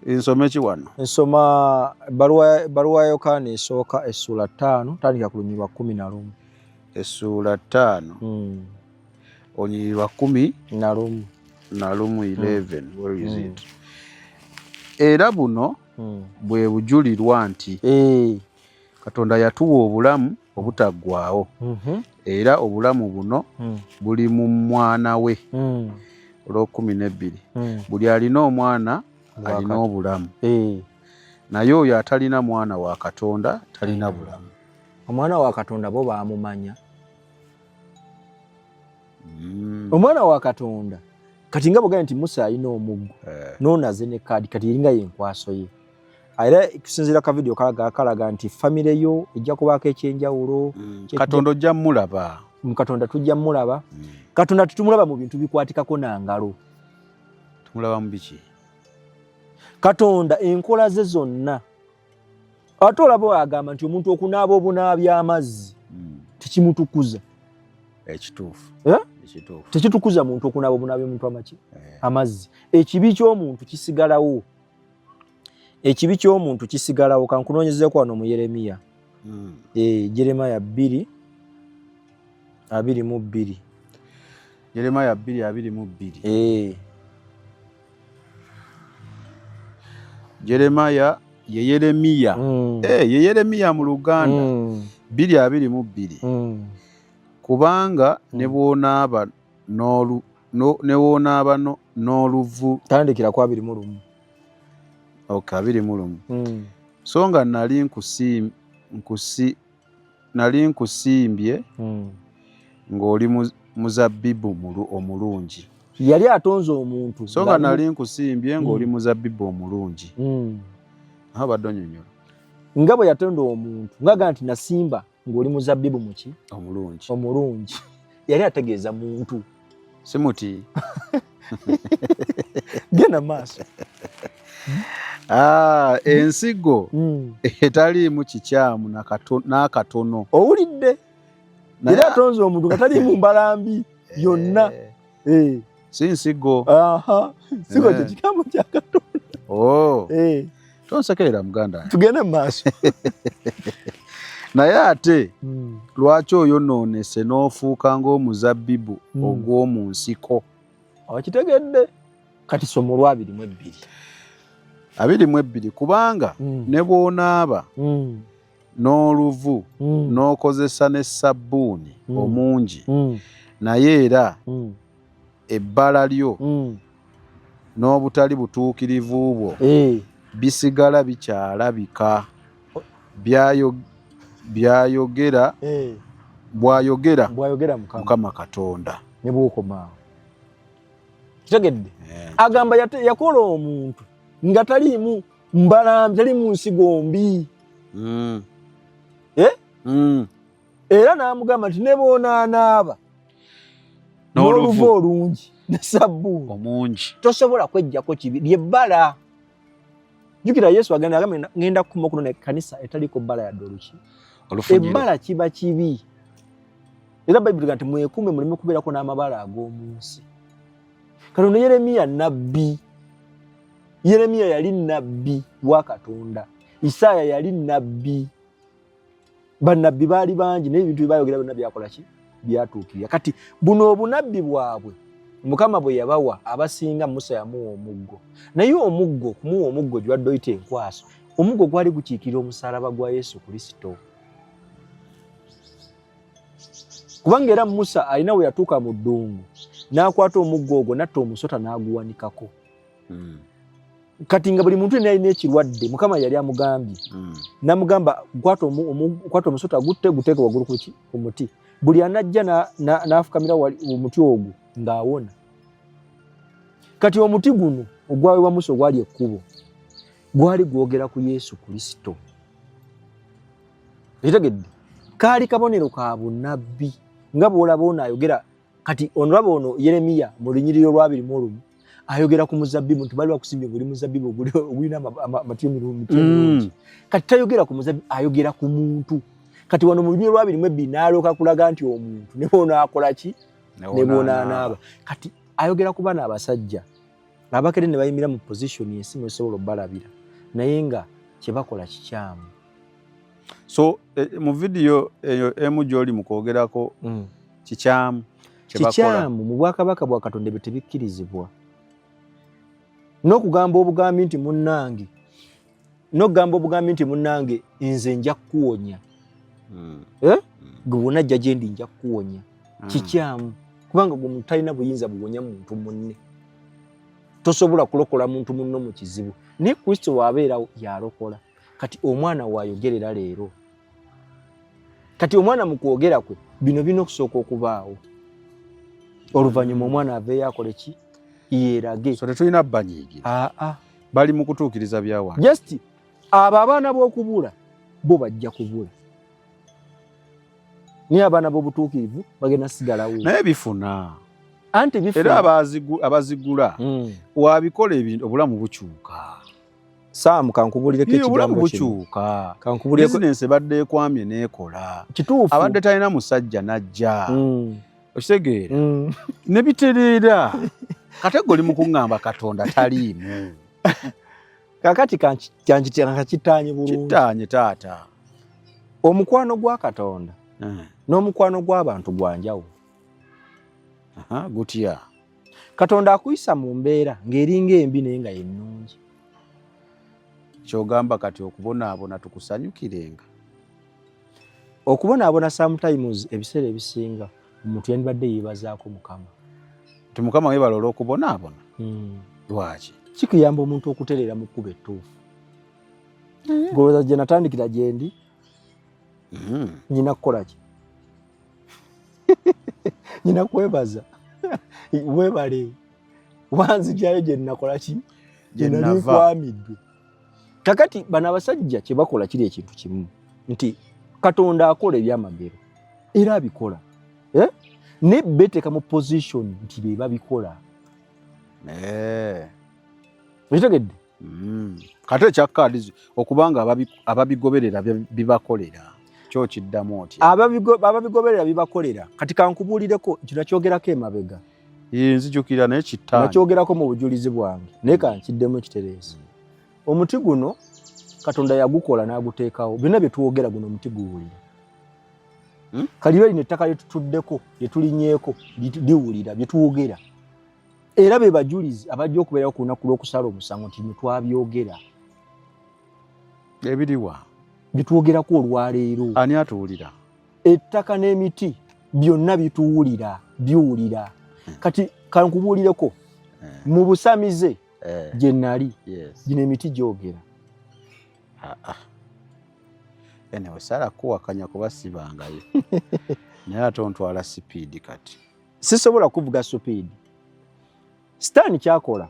Nsome ki wano? Nsoma ebbaluwa ya Yokaana esooka essuula 5, tandika ku lunyiriri lwa 11. Essuula 5, olunyiriri lwa 11, 11. Where is it? Era buno bwe bujulirwa nti Katonda yatuwa obulamu obutaggwaawo, era obulamu buno buli mu mwana we. Olw'okkumi n'ebbiri, buli alina omwana alina obulamu, naye oyo atalina mwana wa Katonda talina bulamu. Omwana wa Katonda bo baamumanya. Omwana wa Katonda kati nga bwegambye nti Musa alina omuggo, noonaze ne kaadi, kati eringa yenkwaso ye. Era kusinziira ka vidiyo kalaga kalaga nti famire yo ejja kubaako ekyenjawulo. Katonda ojja mulaba. Katonda tujja mulaba. Katonda tetumulaba mu bintu bikwatikako na ngalo. Tumulaba mu biki? Katonda enkola ze zonna, ate olaba agamba nti omuntu okunaaba obunaabi amazzi tekimutukuza. Ekituufu. Eh? Ekituufu. Tekitukuza muntu okunaaba obunaabi omuntu amaki amazzi. Ekibi ky'omuntu kisigalawo, ekibi ky'omuntu kisigalawo. Kankunoonyezeeko wano mu Yeremiya. Jeremaya 2:22. Yeremaya 2:22. Jeremaya ye Yeremiya. Ye Yeremiya mu Luganda. 2:22. Kubanga ne bw'onaaba n'olu ne bw'onaaba n'oluvu. Tandikira ku 21. Okay, 21. So nga nali nkusimbye ng'oli muzabbibu omulungi. Yali atonze omuntu. So nga nali nkusimbye ng'oli muzabbibu omulungi. Aho badde onyonyola. Nga bwe yatonda omuntu, ng'agamba nti nasimba ng'oli muzabbibu muki? Omulungi. Omulungi. Yali ategeeza muntu. Si muti. Genda maaso. Ah, ensigo etaliimu kikyamu n'akatono. Owulidde? Yali atonze omuntu nga taliimu mbalambi yonna. Si nsigo. Nsigo kye kigambo kya Katonda. Oh. Tonsekerera muganda. Tugende mu maaso. Naye ate lwaki oyonoonese n'ofuuka ng'omuzabbibu ogw'omu nsiko? Okitegedde? Kati soma olw'22. 22, kubanga ne bw'onaaba n'oluvu n'okozesa ne sabbuuni omungi, naye era ebbala lyo n'obutali butuukirivu bwo bisigala bikyalabika. Byayogera bw'ayogera bw'ayogera Mukama Katonda. Ne bw'okomaawo. Kitegedde? Agamba yakola omuntu nga taliimu mbalambi, taliimu nsigo mbi. Era n'amugamba nti ne bw'onaanaaba n'oluvu olungi ne sabbuuni omungi, tosobola kweggyako kibi lyebbala. Jjukira Yesu agenda agamba ngenda kukuma okunona ekkanisa etaliko bbala yadde oluki. Ebbala kiba kibi. Era Bayibuli egamba nti mwekuume muleme kubeerako n'amabala ag'omu nsi. Katonda Yeremiya nnabbi. Yeremiya yali nnabbi wa Katonda. Isaaya yali nnabbi. Bannabbi baali bangi, naye ebintu bye baayogera byonna byakola ki? Byatuukirira. Kati buno obunabbi bwabwe Mukama bwe yabawa, abasinga Musa yamuwa omuggo. Naye omuggo, kumuwa omuggo gy'obadde oyita enkwaso, omuggo gwali gukiikirira omusaalaba gwa Yesu Kristo. Kubanga era Musa alina we yatuuka mu ddungu n'akwata omuggo ogwo n'atta omusota n'aguwanikako. Kati nga buli muntu yenna alina ekirwadde, Mukama yali amugambye. N'amugamba kwata omusota gutte, guteeke waggulu ku muti. Buli anajja n'afukamira omuti ogwo ng'awona. Kati omuti guno ogwaweebwa Musa ogwali ekkubo gwali gwogera ku Yesu Kristo. Okitegedde? Kaali kabonero ka bunnabbi nga bw'olaba ono ayogera. Kati onolaba ono Yeremiya mu lunyiriri olw'21 ayogera ku muzabbibu nti bali bakusimbye ng'oli muzabbibu ogulina amati emirungi. Kati tayogera ku muzabbibu, ayogera ku muntu. Kati wano mu lunyiriri olw'22 n'alyoka kulaga nti omuntu ne bw'onaakola ki? Ne bw'onaanaaba. Kati ayogera ku bano abasajja. Abakedde ne bayimira mu position ensi mwesobola obalabira, naye nga kyebakola kikyamu. So mu vidiyo eyo emu gy'oli mu kwogerako, kikyamu kyebakola. Kikyamu mu bwakabaka bwa Katonda, ebyo tebikkirizibwa. N'okugamba obugambi nti munnange, n'okugamba obugambi nti munnange nze nja kukuwonya, Eh? Gwe bwonajja gye ndi nja kukuwonya, kikyamu, kubanga gwe omuntu talina buyinza buwonya muntu munne. Tosobola kulokola muntu munno mu kizibu, naye Kristo waabeerawo yalokola. Kati omwana waayogerera leero, kati omwana mu kwogera kwe bino birina okusooka okubaawo, oluvannyuma omwana aveeyo akole ki? Yeerage. So tetulina banyiigira. Aa. Bali mu kutuukiriza byawandiikibwa. Just abo abaana b'okubula bo bajja kubula, naye abaana b'obutuukirivu bagenda sigalawo. Naye bifuna. Anti bifuna. Era abazigula wabikola ebintu, obulamu bukyuka. Saamu, kankubulireko Ye, obulamu ekigambo kino. bukyuka. Kankubulireko. Bizinensi ebadde ekwamye n'ekola. Kituufu. Abadde talina musajja n'ajja. Okitegeera? Ne bitereera. Kate gwe oli mu kuŋŋamba Katonda taliimu. Kakati kankitaanye bulungi. Kittaanye taata. Omukwano gwa Katonda n'omukwano gw'abantu gwa njawulo. Aha, gutya? Katonda akuyisa mu mbeera ng'eringa embi naye nga yennungi. Kyogamba kati okubonaabona tukusanyukirenga? Okubonaabona sometimes, ebiseera ebisinga omuntu yandibadde yeebazaako Mukama. Nti Mukama weebala olw'okubonaabona? Lwaki? Kikuyamba omuntu okutereera mu kkubo ettuufu. Golowooza gye natandikira gye ndi, nyina kukola ki? Nyina kwebaza, weebale wanzigyayo gye nnakola ki? Gye gye nali nava. nkwamiddwe. Kakati bano abasajja kye bakola kiri ekintu kimu, nti Katonda akola ebyamagero era abikola, eh? Ne beteeka mu position nti be babikola. Okitegedde? Kate ekya kaadi okubanga ababigoberera bibakolera, kyo kiddamu otya? Ababigoberera bibakolera. Kati kankubuulireko, kino nakyogerako emabega. Ye, nzijukira, naye kittaanye. Nakyogerako mu bujulizi bwange, naye kankiddemu kitereeza. Omuti guno Katonda yagukola n'aguteekawo, byonna bye twogera guno omuti guwulira. Kaliba lino ettaka lye tutuddeko, lye tulinnyeeko, liwulira bye twogera, era be bajulizi abajja okubeerawo ku lunaku lw'okusala omusango nti bino twabyogera. Ebiriwa? Bye twogerako olwaleero. Ani atuwulira? Ettaka n'emiti byonna bituwulira, biwulira. Kati kankubuulireko, mu busamize gye nali, gino emiti gyogera. Anyway, Sara kuwakanya kuba sibangayo, naye ate ontwala sipiidi kati. Sisobola kuvuga supiidi. Sitaani kyakola,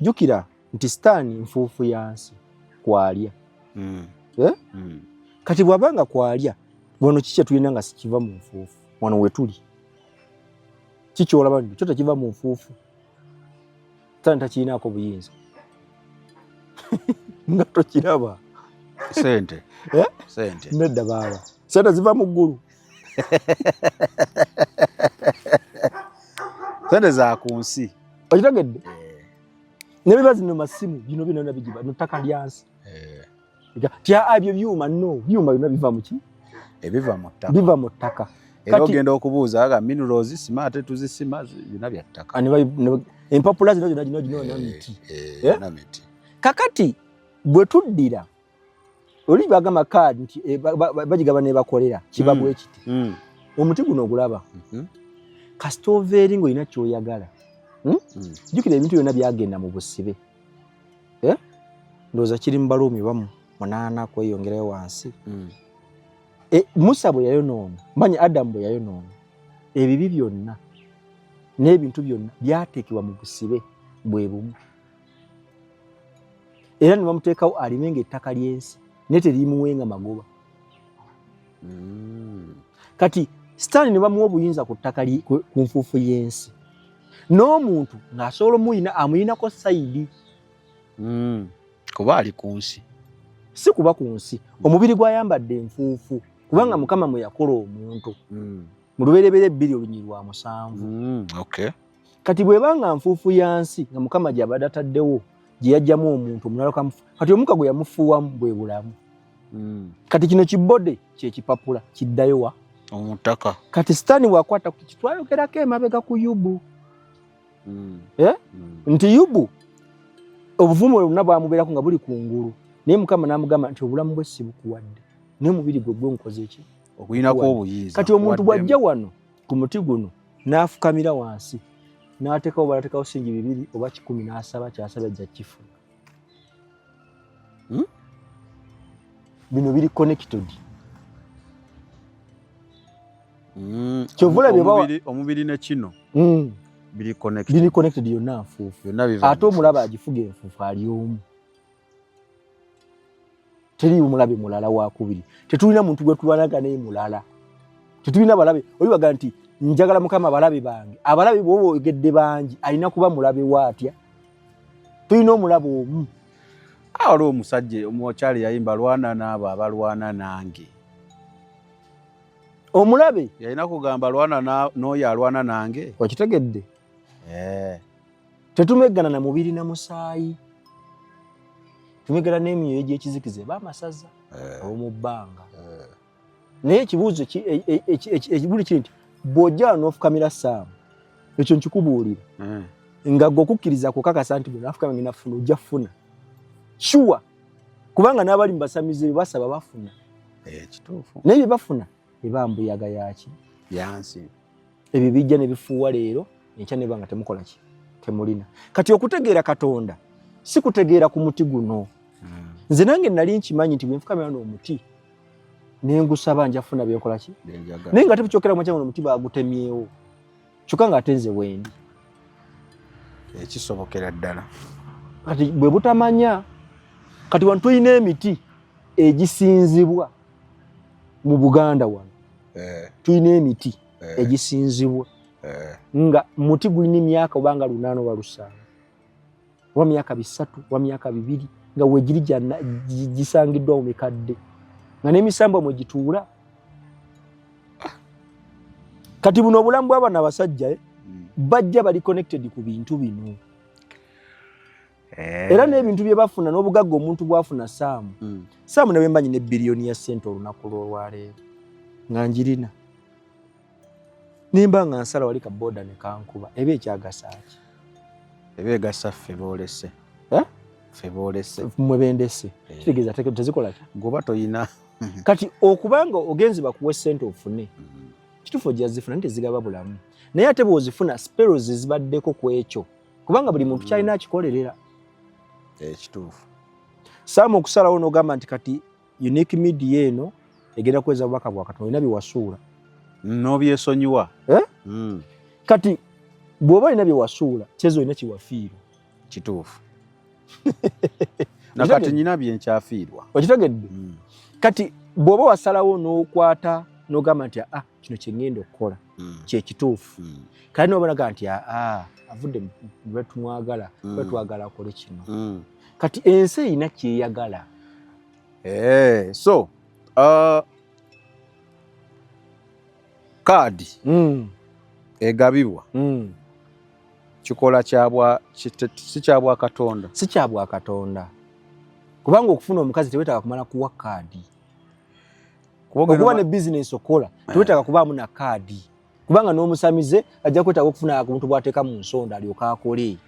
jjukira nti sitaani nfuufu ya nsi kwalya. Eh? Kati bw'aba nga kwalya, wano ki kye tulina nga sikiva mu nfuufu? Wano we tuli kikyolaba kyo tekiva mu nfuufu. Sitaani takirinaako buyinza nga tokiraba. Sente. Eh? Sente. Nedda baaba, sente ziva mu ggulu. Sente za ku nsi. Okitegedde? Ne biba zino masimu bino byonna bigiba no ttaka lya nsi. Tya ebyo byuma, no byuma byonna biva mu ki? Ebiva mu ttaka. Biva mu ttaka. Era ogenda okubuuza aga minerals sima ate tuzisima, byonna bya ttaka. Empapula zino zonna gino gino miti. Eh? Byonna miti. Kakati bwe tuddira oli bagamba kaadi nti bagigaba nebakolera kiba bwe kiti. Omuti guno ogulaba, kasita ova eri ng'olina ky'oyagala, Jjukira ebintu byonna byagenda mu busibe, eh? Ndowooza kiri mu Baluumi bamu 8 kweyongerayo wansi. Musa bwe yayonoona, manya Adamu bwe yayonoona, ebibi byonna n'ebintu byonna byateekebwa mu busibe bwe bumu, era ne bamuteekawo alimenga ettaka ly'ensi naye terimuwenga magoba. Kati Sitaani ne bamuwa obuyinza ku ttaka ku nfuufu y'ensi, n'omuntu ng'asobola omuyina amuyinako side. Kuba ali ku nsi. Si kuba ku nsi, omubiri gwayambadde enfuufu, kubanga Mukama mwe yakola omuntu mu Lubereberye 2 olunyiri lwa 7. Kati bw'eba nga nfuufu ya nsi nga Mukama gy'abadde ataddewo, gye yajjamu omuntu omulala kamufu, kati omukka gwe yamufuuwamu bwe bulamu. Kati kino kibode kyekipapula kiddayo wa? Omutaka. Kati Sitaani bw'akwata ku kitwayogerako emabega ku Yubu, Eh? Nti Yubu obuvumu bwe bwonna bwamubeerako nga buli ku ngulu, naye Mukama n'amugamba nti obulamu bwe si bukuwadde, naye omubiri gwe gwe nkoze ki? Okuyinako obuyinza. Kati omuntu bw'ajja wano ku muti guno n'afukamira wansi n'ateekawo, balateekawo singi 2 oba 100, n'asaba kyasaba, ajja kifuna. Bino biri connected. Kyova olabye Omubiri ne kino biri connected. Biri connected, yonna nfuufu. Byonna biva Ate mu omulabe nfuufu. agifuga enfuufu ali omu, teriiwo mulabe mulala wakubiri. Tetulina muntu gwe tulwanaga naye mulala, tetulina balabe. Oli baga nti njagala Mukama abalabe bange, abalabe bwoba oyogedde bangi, alina kuba mulabe waatya? Tulina omulabe omu. Ah, waliwo omusajja omukyali yayimba, "Lwana n'abo abalwana nange." Omulabe Yalina kugamba lwana n'oyo alwana nange. Okitegedde? Eh. Tetumeggana na mubiri na musaayi, tumeggana n'emyoyo gy'ekizikiza eba amasaza ab'omu bbanga. Naye ekibuuzo ekibuli kiri nti bw'ojja wano n'ofukamira Saamu, ekyo nkikubuulira, nga gwe okukkiriza kukakasa nti bwe nafukamira ngenda funa, ojja funa sure, kubanga n'abali mu basamize bye basaba bafuna. Eh, kituufu. Naye bye bafuna eba mbuyaga yaki? Yansi. Ebyo bijja ne bifuuwa leero, enkya neba nga temukola ki? Temulina. Kati okutegeera Katonda si kutegeera ku muti guno. Nze nange nali nkimanyi nti bwe nfukamira n'omuti nengusaba nja funa byenkola ki, Byenjagala. naye nga tebukyokera mukya guno omuti bagutemyewo, kyokka nga ate nze wendi. Ekisobokera ddala. Kati bwe butamanya. Kati wano tulina emiti egisinzibwa mu Buganda wano. Tulina emiti egisinzibwa nga muti gulina emyaka obanga 800 oba 700 oba myaka 300 oba myaka 200, nga wegiri gisangiddwa mu mikadde, nga n'emisambwa mwe gituula. Kati buno obulamu bw'abano abasajja, bajja bali connected ku bintu bino. Era n'ebintu bye bafuna n'obugagga omuntu bw'afuna, Saamu, Saamu ne bwemba nyina ebbiliyoni ya ssente olunaku lw'olwaleero nga njirina, nimba nga nsala wali ka boda ne kankuba, eba ekyagasa ki? Eba egasa ffe boolese. Eh? Ffe boolese. Mmwe bendese. Kitegeeza tezikola ki? Goba toyina. Kati okubanga ogenze bakuwa ssente ofune, kituufu ojja zifuna, naye tezigaba bulamu. Naye ate bw'ozifuna, spells zibaddeko ku ekyo, kubanga buli muntu kyalina akikolerera. Ekituufu. Saamu, okusalawo n'ogamba nti kati Unique Media eno egenda kuweza bubaka bwa Katonda, olina byewasuula. N'obyesonyiwa. Eh? Kati bw'oba olina byewasuula, kyeza olina kyewafiirwa. Kituufu, nakati nyina byenkyafiirwa. Okitegedde? Kati bw'oba wasalawo n'okwata n'ogamba nti aa, kino kye ŋŋenda okukola kyekituufu, kale nobonaga nti aa, avudde mu tumwagala, kuba twagala akole kino. Kati ensi erina kyeyagala. Eh, so kaadi egabibwa kikola kyabwa si kyabwa Katonda. Si kyabwa Katonda, kubanga okufuna omukazi tewetaaga kumala kuwa kaadi. Okuba ne bizinesi okukola tewetaaga kubaamu na kaadi, kubanga n'omusamize ajja kwetaaga okufuna omuntu bw'ateeka mu nsonda alyoke akole.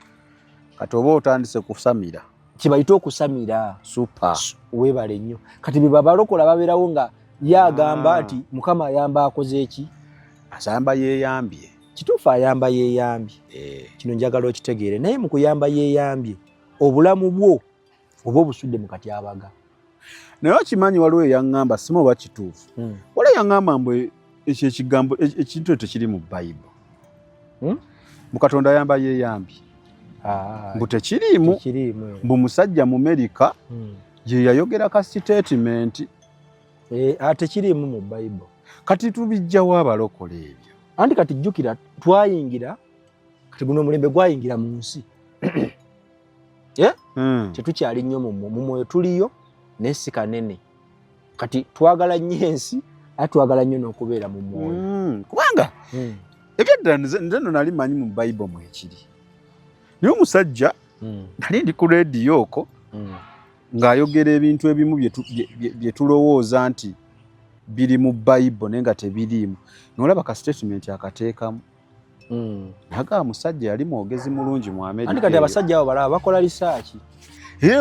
Kati oba otandise kusamira. Kibayite okusamira. Super. Weebale nnyo. Kati bye babalokola babeerawo nga ye agamba nti Mukama ayamba akoze eki? Asamba yeeyambye. Kituufu, ayamba yeeyambye. Kino njagala okitegeere, naye mu kuyamba yeeyambye, obulamu bwo oba obusudde mu katyabaga. Naye okimanyi waliwo eyaŋŋamba, simu oba kituufu, waliwo eyaŋŋamba mbu ekyo ekigambo ekintu ekyo tekiri mu Bayibuli, mu Katonda ayamba yeeyambye, mbu tekiriimu. Tekiriimu era. Mbu musajja mu Merika ye yayogera ka statement. Eh, ah, tekiriimu mu Bayibuli. Kati tubijjawo abalokole ebyo? Anti kati jjukira twayingira, kati guno omulembe gwayingira mu nsi. Eh? Tetukyali nnyo mu mwoyo, tuliyo naye si kanene. Kati twagala nnyo ensi, ate twagala nnyo n'okubeera mu mwoyo. Kubanga Ebyaddala nze nno nali manyi mu Bible mwekiri, naye omusajja nali ndi ku rediyo okwo ng'ayogera ebintu ebimu bye tulowooza nti biri mu Bible naye nga tebiriimu, nolaba ka statement akateekamu. Naga musajja yali mwogezi mulungi mu Amerika. Anti kati abasajja abo balaba bakola lisaaki.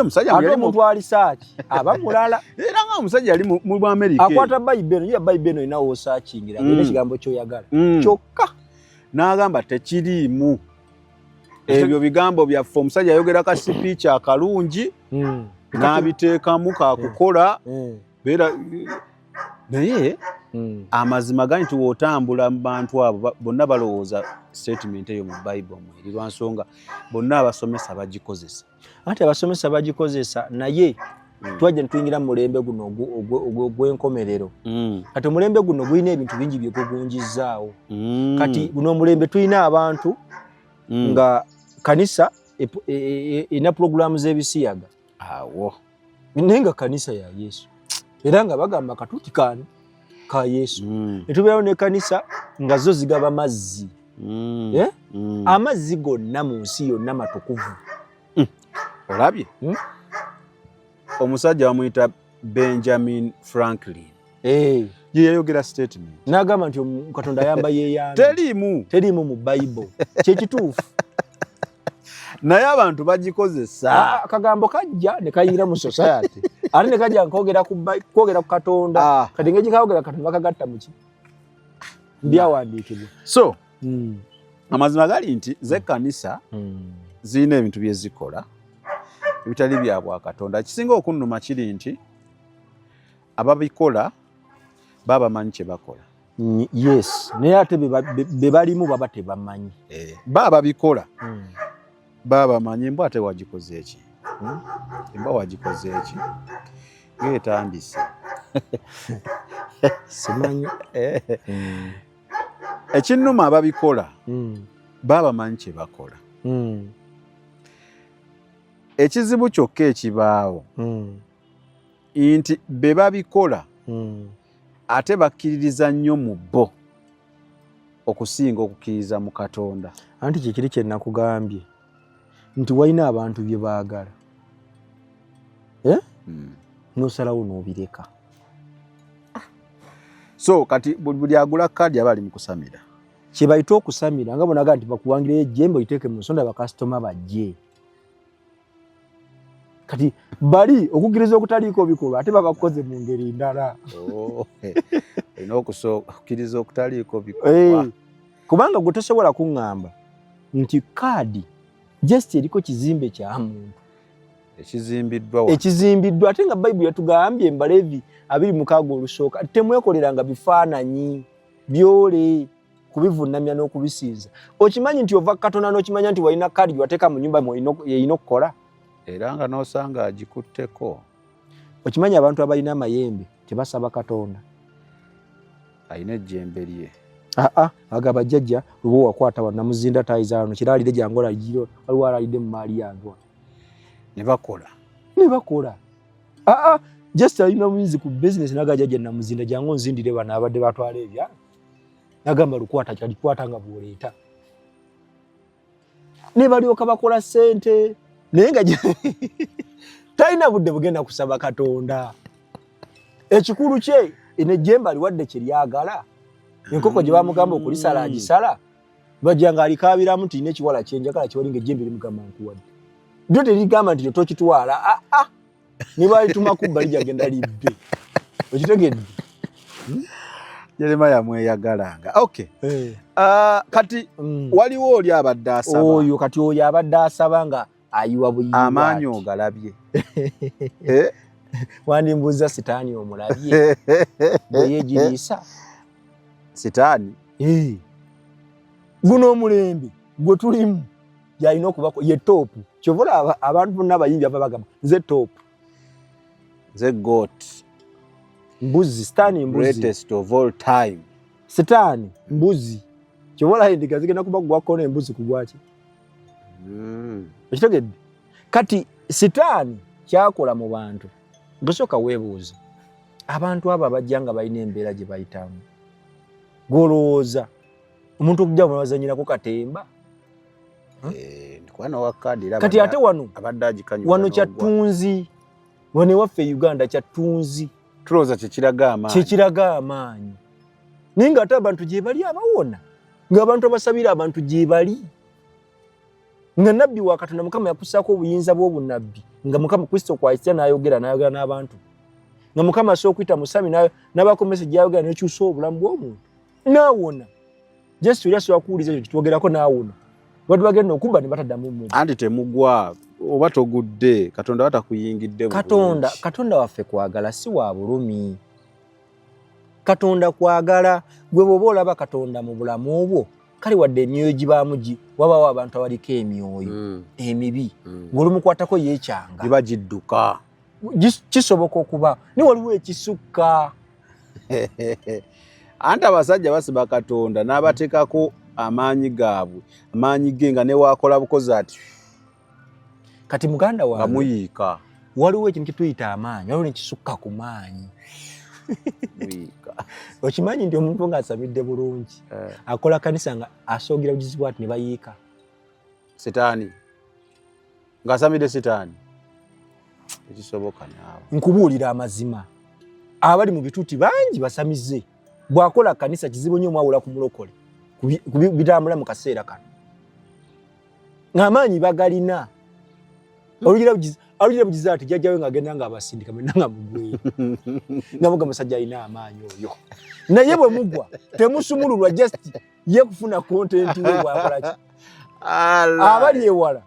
Omusajja ate omuntu alisaaki aba mulala. Era nga omusajja yali mu Amerika akwata Bayibuli eno, ya Bayibuli eno erina w'osaakingira ng'erina ekigambo ky'oyagala kyokka. N'agamba tekiriimu ebyo bigambo byaffe. Omusajja ayogera ka sipiiki akalungi n'abiteekamu kakukola beera naye. Amazima gali nti w'otambula mu bantu abo bonna balowooza statement eyo mu Bible mweri, lwa nsonga bonna abasomesa bagikozesa. Anti abasomesa bagikozesa, naye twajja netuyingira mu mulembe guno ogw'enkomerero. Kati omulembe guno gulina ebintu bingi bye gugunjizzaawo. Kati guno omulembe tulina abantu nga kanisa erina pulogulaamu z'ebisiyaga. Awo. Naye nga kanisa ya Yesu, era nga bagamba katuuti kaani ka Yesu. Netubeerawo ne kanisa nga zo zigaba mazzi. Eh? Amazzi gonna mu nsi yonna matukuvu. Olabye? Hmm? Omusajja bamuyita Benjamin Franklin. Ye yayogera statement. N'agamba nti Katonda ayamba yeeyambi. Teriimu. Teriimu mu Bayibuli, kyekituufu. Naye abantu bagikozesa. Ah, akagambo kajja ne kayingira mu society, ate ne kajja kwogera ku kwogera ku Katonda. Kati engeri kayogera Katonda, bakagatta muki mbyawandiikibwa. So amazima gali nti zekkanisa zirina ebintu bye zikola ebitali bya bwakatonda. Ekisinga okunnuma kiri nti ababikola baba bamanyi kye bakola. Yes, naye ate be balimu baba tebamanyi. Baba babikola baba bamanyi. Embwa ate wagikoze eki? Embwa wagikoze eki ng'etandise? Simanyi. Ekinnuma, ababikola baba bamanyi kye bakola. Ekizibu kyokka ekibaawo nti be babikola ate bakkiririza nnyo mu bo okusinga okukkiririza mu Katonda. Anti kikiri kye nakugambye nti walina abantu bye baagala, eh? N'osalawo n'obireka. So kati buli agula kaadi aba ali mu kusamira. Kye bayita okusamira, nga bonaga nti bakuwangireyo ejjembe oyiteeke mu nsonda, bakasitoma bajje. Kati bali okukkiriza okutaliiko bikolwa, ate babakoze mu ngeri ndala. Oh, olina okukkiriza okutaliiko bikolwa. Eh, kubanga gwe tosobola kuŋŋamba nti kaadi just eriko kizimbe kya muntu ekizimbiddwa wano. Ekizimbiddwa, ate nga Bayibuli yatugambye Embalevi 26 olusooka, temwekoleranga bifaananyi byole kubivunamya n'okubisinza. Okimanyi nti ova Katonda, n'okimanya nti walina kaadi gyewateeka mu nyumba yeyina okukola. Era nga n'osanga agikutteko. Okimanyi abantu abalina amayembe tebasaba Katonda. Alina ejjembe lye. Aa, agaba jjajja luba wakwata wano namuzinda tayiza wano kiraalire jangu olagiro, waliwo alalidde mu maali yange wano. Ne bakola. Ne bakola. Aa, just alina buyinzi ku business, naga jjajja namuzinda jangu onzindire bano abadde batwala ebyange, nagamba lukwata kyalikwata nga bw'oleeta, ne balyoka bakola ssente, naye nga talina budde bugenda kusaba Katonda. Ekikulu kye nejjemba aliwadde kyeryagala, enkoko gye bamugamba okulisala agisala, bajja nga alikaabiramu nti nina ekiwala kyenjagala kiwali, nga ejjembe limugamba nkuwadde, lyo terigamba nti tokitwala. Aa, ne balituma kubba, lijagenda libbe. Okitegedde? Jeremaya mweyagalanga. Okay. Kati waliwo oli abadde asaba. Oyo kati oyo abadde asaba nga ayiwa buyiwa. Amaanyi ogalabye. Eh? Wandimbuuza sitaani omulabye bwe yeegiriisa? Sitaani. Eh. Guno omulembe gwe tulimu yalina okubako ye top. Kyova olaba abantu bonna abayimbi aba bagamba nze top. Nze goat. Mbuzi, sitaani mbuzi. Greatest of all time. Sitaani mbuzi. Kyova olaba endiga zigenda kuba gwako n'embuzi ku gwaki. Okitegedde? Kati sitaani kyakola mu bantu, gusooka weebuuze, abantu abo abajja nga balina embeera gye bayitamu, gwolowooza Omuntu okujja wazanyirako katemba. Eh, ndikuba wa kadi era Kati ate wano abadde agikanyuga wano n'ogwa. Kyattunzi, wano ewaffe e Uganda kyattunzi. Tulowooza kyekiraga amaanyi. Kyekiraga amaanyi, naye ng'ate abantu gye bali abawona, ng'abantu abasabira abantu gye bali, nga nabbi wa Katonda Mukama yakussaako obuyinza bw'obunnabbi, nga Mukama Kristo kwayitira n'ayogera n'ayogera n'abantu, nga Mukama asobola okuyita musami n'abaako message y'ayogera n'ekyusa obulamu bw'omuntu n'awona. Just oli asobola kuwuliza ekyo kitwogerako n'awona. Batu bagenda okubba ne bataddamu mu. Anti temugwa oba togudde, Katonda batakuyingidde bulungi. Katonda waffe kwagala, si wa bulumi. Katonda kwagala. Gwe bw'oba olaba Katonda mu bulamu bwo, kale wadde emyoyo gibaamu wabaawo abantu abaliko emyoyo emibi, ng'olumukwatako yeekyanga, giba gidduka. Kisoboka okuba naye waliwo ekisukka. Anti abasajja basiba Katonda n'abateekako amaanyi gaabwe, amaanyi ge nga newakola bukozi ati. Kati muganda nga wange, muyiika. Waliwo ekintu kyetuyita amaanyi, waliwo nekisukka ku maanyi. Muyiika. Okimanyi nti omuntu ng'asamidde bulungi akola kanisa nga asoogira bugizi bwati ne bayiika? Sitaani ng'asamidde, sitaani tekisoboka naawe. Nkubuulira amazima, abali mu bituuti bangi basamize, bw'akola kanisa kizibu nnyo omwawula ku mulokole ku bitambula mu kaseera kano, ng'amaanyi bagalina. Alugira bugizi ati jjajjawe ng'agenda ng'abasindika mwenna nga mugweyo, nga muga musajja alina amaanyi oyo, naye bwe mugwa temusumululwa, just ye kufuna content we bwakolaki. Abali ewala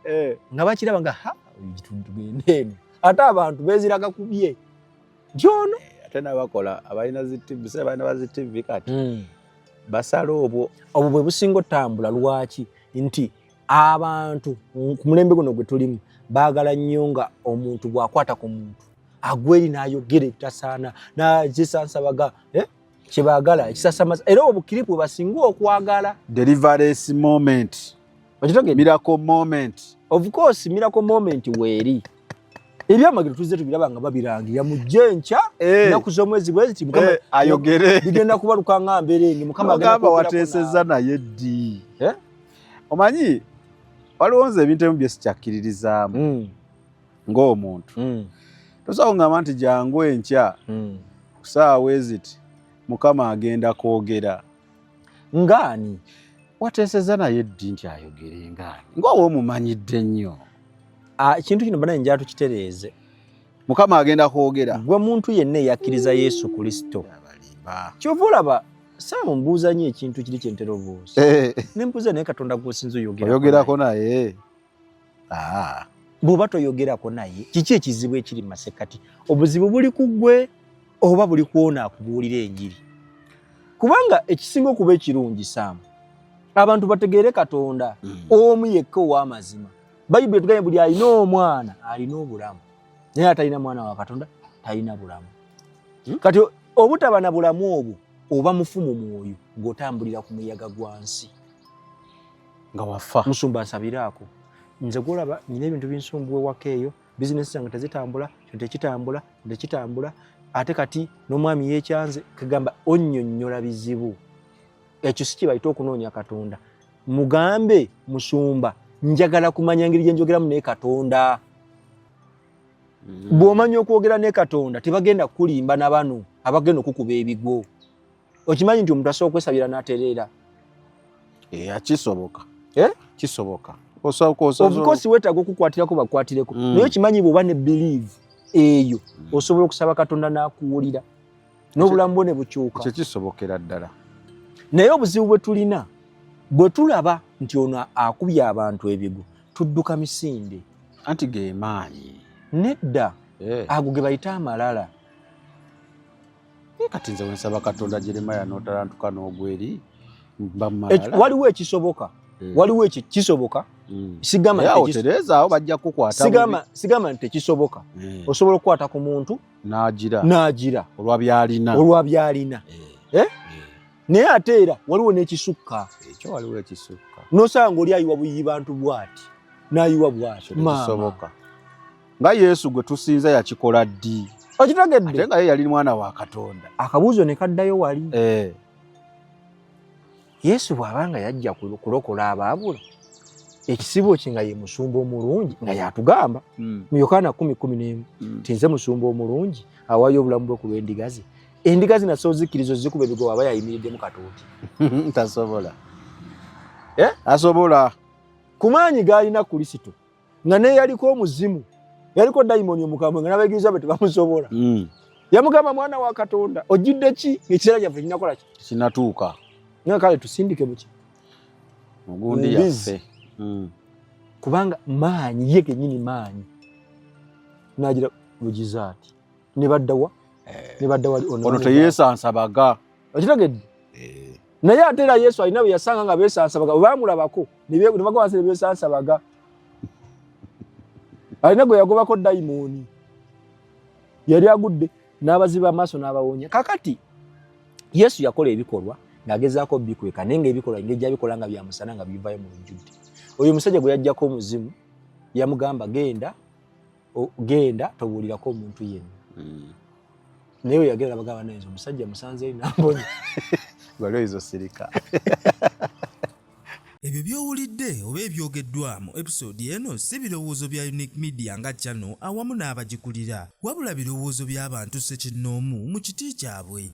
nga bakiraba nga ha tugende eno, ate abantu beeziraga kubye gyono. Ate nabakola abalina zi TV, se balina bazi TV, kati basala obwo. Obwo bwe businga otambula. Lwaki? Nti abantu ku mulembe guno gwe tulimu baagala nnyo nga omuntu bw'akwata ku muntu agwa eri n'ayogera ebitasaana nakisansabaga, eh? Kyebaagala ekisasamaza, era obwo bukiripu bwe basinga okwagala. Deliverance moment. Okitegedde? Miracle moment. Of course miracle moment weeri. Ebyamagero tuzze tubiraba nga babirangirira, mujje enkya, ennaku z'omwezi bwe ziti, Mukama Ayogere. Bigenda kubaluka nga mbeera Mukama agenda ogamba kwogerako wateesezza naawe. Naye ddi? Eh? Omanyi waliwo nze ebintu ebimu bye sikyakkiririzaamu ng'omuntu. Tosobola kugamba nti jangu enkya ku ssaawa eziti, Mukama agenda kwogera. Ngaani? Wateesezza naye ddi nti ayogere? Ngaani ng'oba omumanyidde nnyo? Ah, ekintu kino banaye njala tukitereeze. Mukama agenda kwogera. Gwe muntu yenna eyakkiriza Yesu Kristo, Abalimba. Kyova olaba saamu mbuuza nnyo ekintu kiri kyentera obuuza, ne mbuuza, naye Katonda gwosinza oyogerako Oyogerako naye? Ah. Bw'oba toyogerako naye, kiki ekizibu ekiri mu masekkati? Obuzibu buli ku ggwe oba buli kwona akubuulira enjiri? Kubanga ekisinga okuba ekirungi, Saamu, abantu bategeere Katonda omu yekka ow'amazima. Bayibuli etugambye buli alina omwana alina obulamu, naye atalina mwana wa Katonda talina bulamu. Kati obutaba na bulamu obwo, oba mufu mu mwoyo ng'otambulira ku muyaga gwa nsi. Nga wafa. Musumba, nsabiraako nze gwolaba nyina ebintu binsumbuwa ewaka eyo, bizinesi zange tezitambula, kino tekitambula, tekitambula, ate kati n'omwami yeekyanze. Kagamba onnyonnyola bizibu, ekyo si kibayita okunoonya Katonda. Mugambe, musumba, njagala kumanya ngeri gye njogeramu naye Katonda. Bw'omanya okwogera ne Katonda, tebagenda kukulimba na bano abagenda okukuba ebigwo. Okimanyi nti omuntu asobola okwesabira n'atereera? Kisoboka. Eh? Kisoboka. Of course weetaaga okukwatirako, bakwatireko, naye okimanyi bw'oba ne believe eyo, osobola okusaba Katonda n'akuwulira n'obulamu bwo ne bukyuka. Ekyo kisobokera ddala. Naye obuzibu bwe tulina, bwe tulaba nti ono akubye abantu ebigwo, tudduka misinde. Anti ge maanyi. Nedda, ago ge bayita amalala. Kati nze wensaba Katonda, Jeremaya n'otalantuka n'ogweri, mba malala. Waliwo ekisoboka, waliwo ekyo kisoboka. Sigamba Era nti awo tereeza, awo bajja kukwata bubi. Sigamba nti tekisoboka. Osobola okukwata ku muntu n'agira. N'agira. Olwa byalina. Olwa byalina. Eh? Naye ate era waliwo n'ekisukka. Ekyo waliwo ekisukka. Nosanga ng'oli ayiwa buyiyi bantu bw'ati, n'ayiwa bw'ati. Maama. Tekisoboka. Nga Yesu gwe tusinza yakikola ddi? Okitegedde? Ate nga ye yali mwana wa Katonda. Akabuuzo ne kaddayo wali. Yesu bw'aba nga yajja kulokola abaabula, ekisibo kye nga ye musumba omulungi nga yatugamba mu Yokaana 10:11 nti nze musumba omulungi awaayo obulamu bwe ku lw'endiga ze. Endiga zino asobola ozikkiriza ozikuba ebigoba aba yayimiriddemu katuuti? Tasobola. Eh? Asobola. Ku maanyi g'alina Kristo nga neyaliko omuzimu, yaliko dayimoni omukambwe nga n'abayigirizwa be tebamusobola. Yamugamba, mwana wa Katonda, ojjidde ki ng'ekiseera kyaffe kinakola ki? Kinatuuka. Nga kale tusindike muki? Mugundi Mbizi. yaffe. Kubanga maanyi ye kennyini maanyi. N'agira bugizaati. Ne baddawa? Ne badda wali ono. Ono teyeesansabaga. Okitegedde? Naye ate era Yesu alina bwe yasanga nga beesansabaga, bwe baamulabako ne bagwa wansi ne beesansabaga. Alina gwe yagobako dayimooni. Yali agudde n'abaziba amaaso n'abawonya. Kakati Yesu yakola ebikolwa ng'agezaako bikweka, naye ng'ebikolwa engeri gy'abikola nga bya musana nga bivaayo mu lujjudde. Oyo omusajja gwe yaggyako omuzimu yamugamba genda, genda tobuulirako omuntu yenna. Naye we yagenda bagamba naye omusajja musanze eri nambonya. Wali oyinza osirika. Ebyo by'owulidde oba ebyogeddwa mu episode eno si birowoozo bya Unique Media nga channel awamu n'abagikulira, wabula birowoozo by'abantu ssekinnoomu mu kiti kyabwe.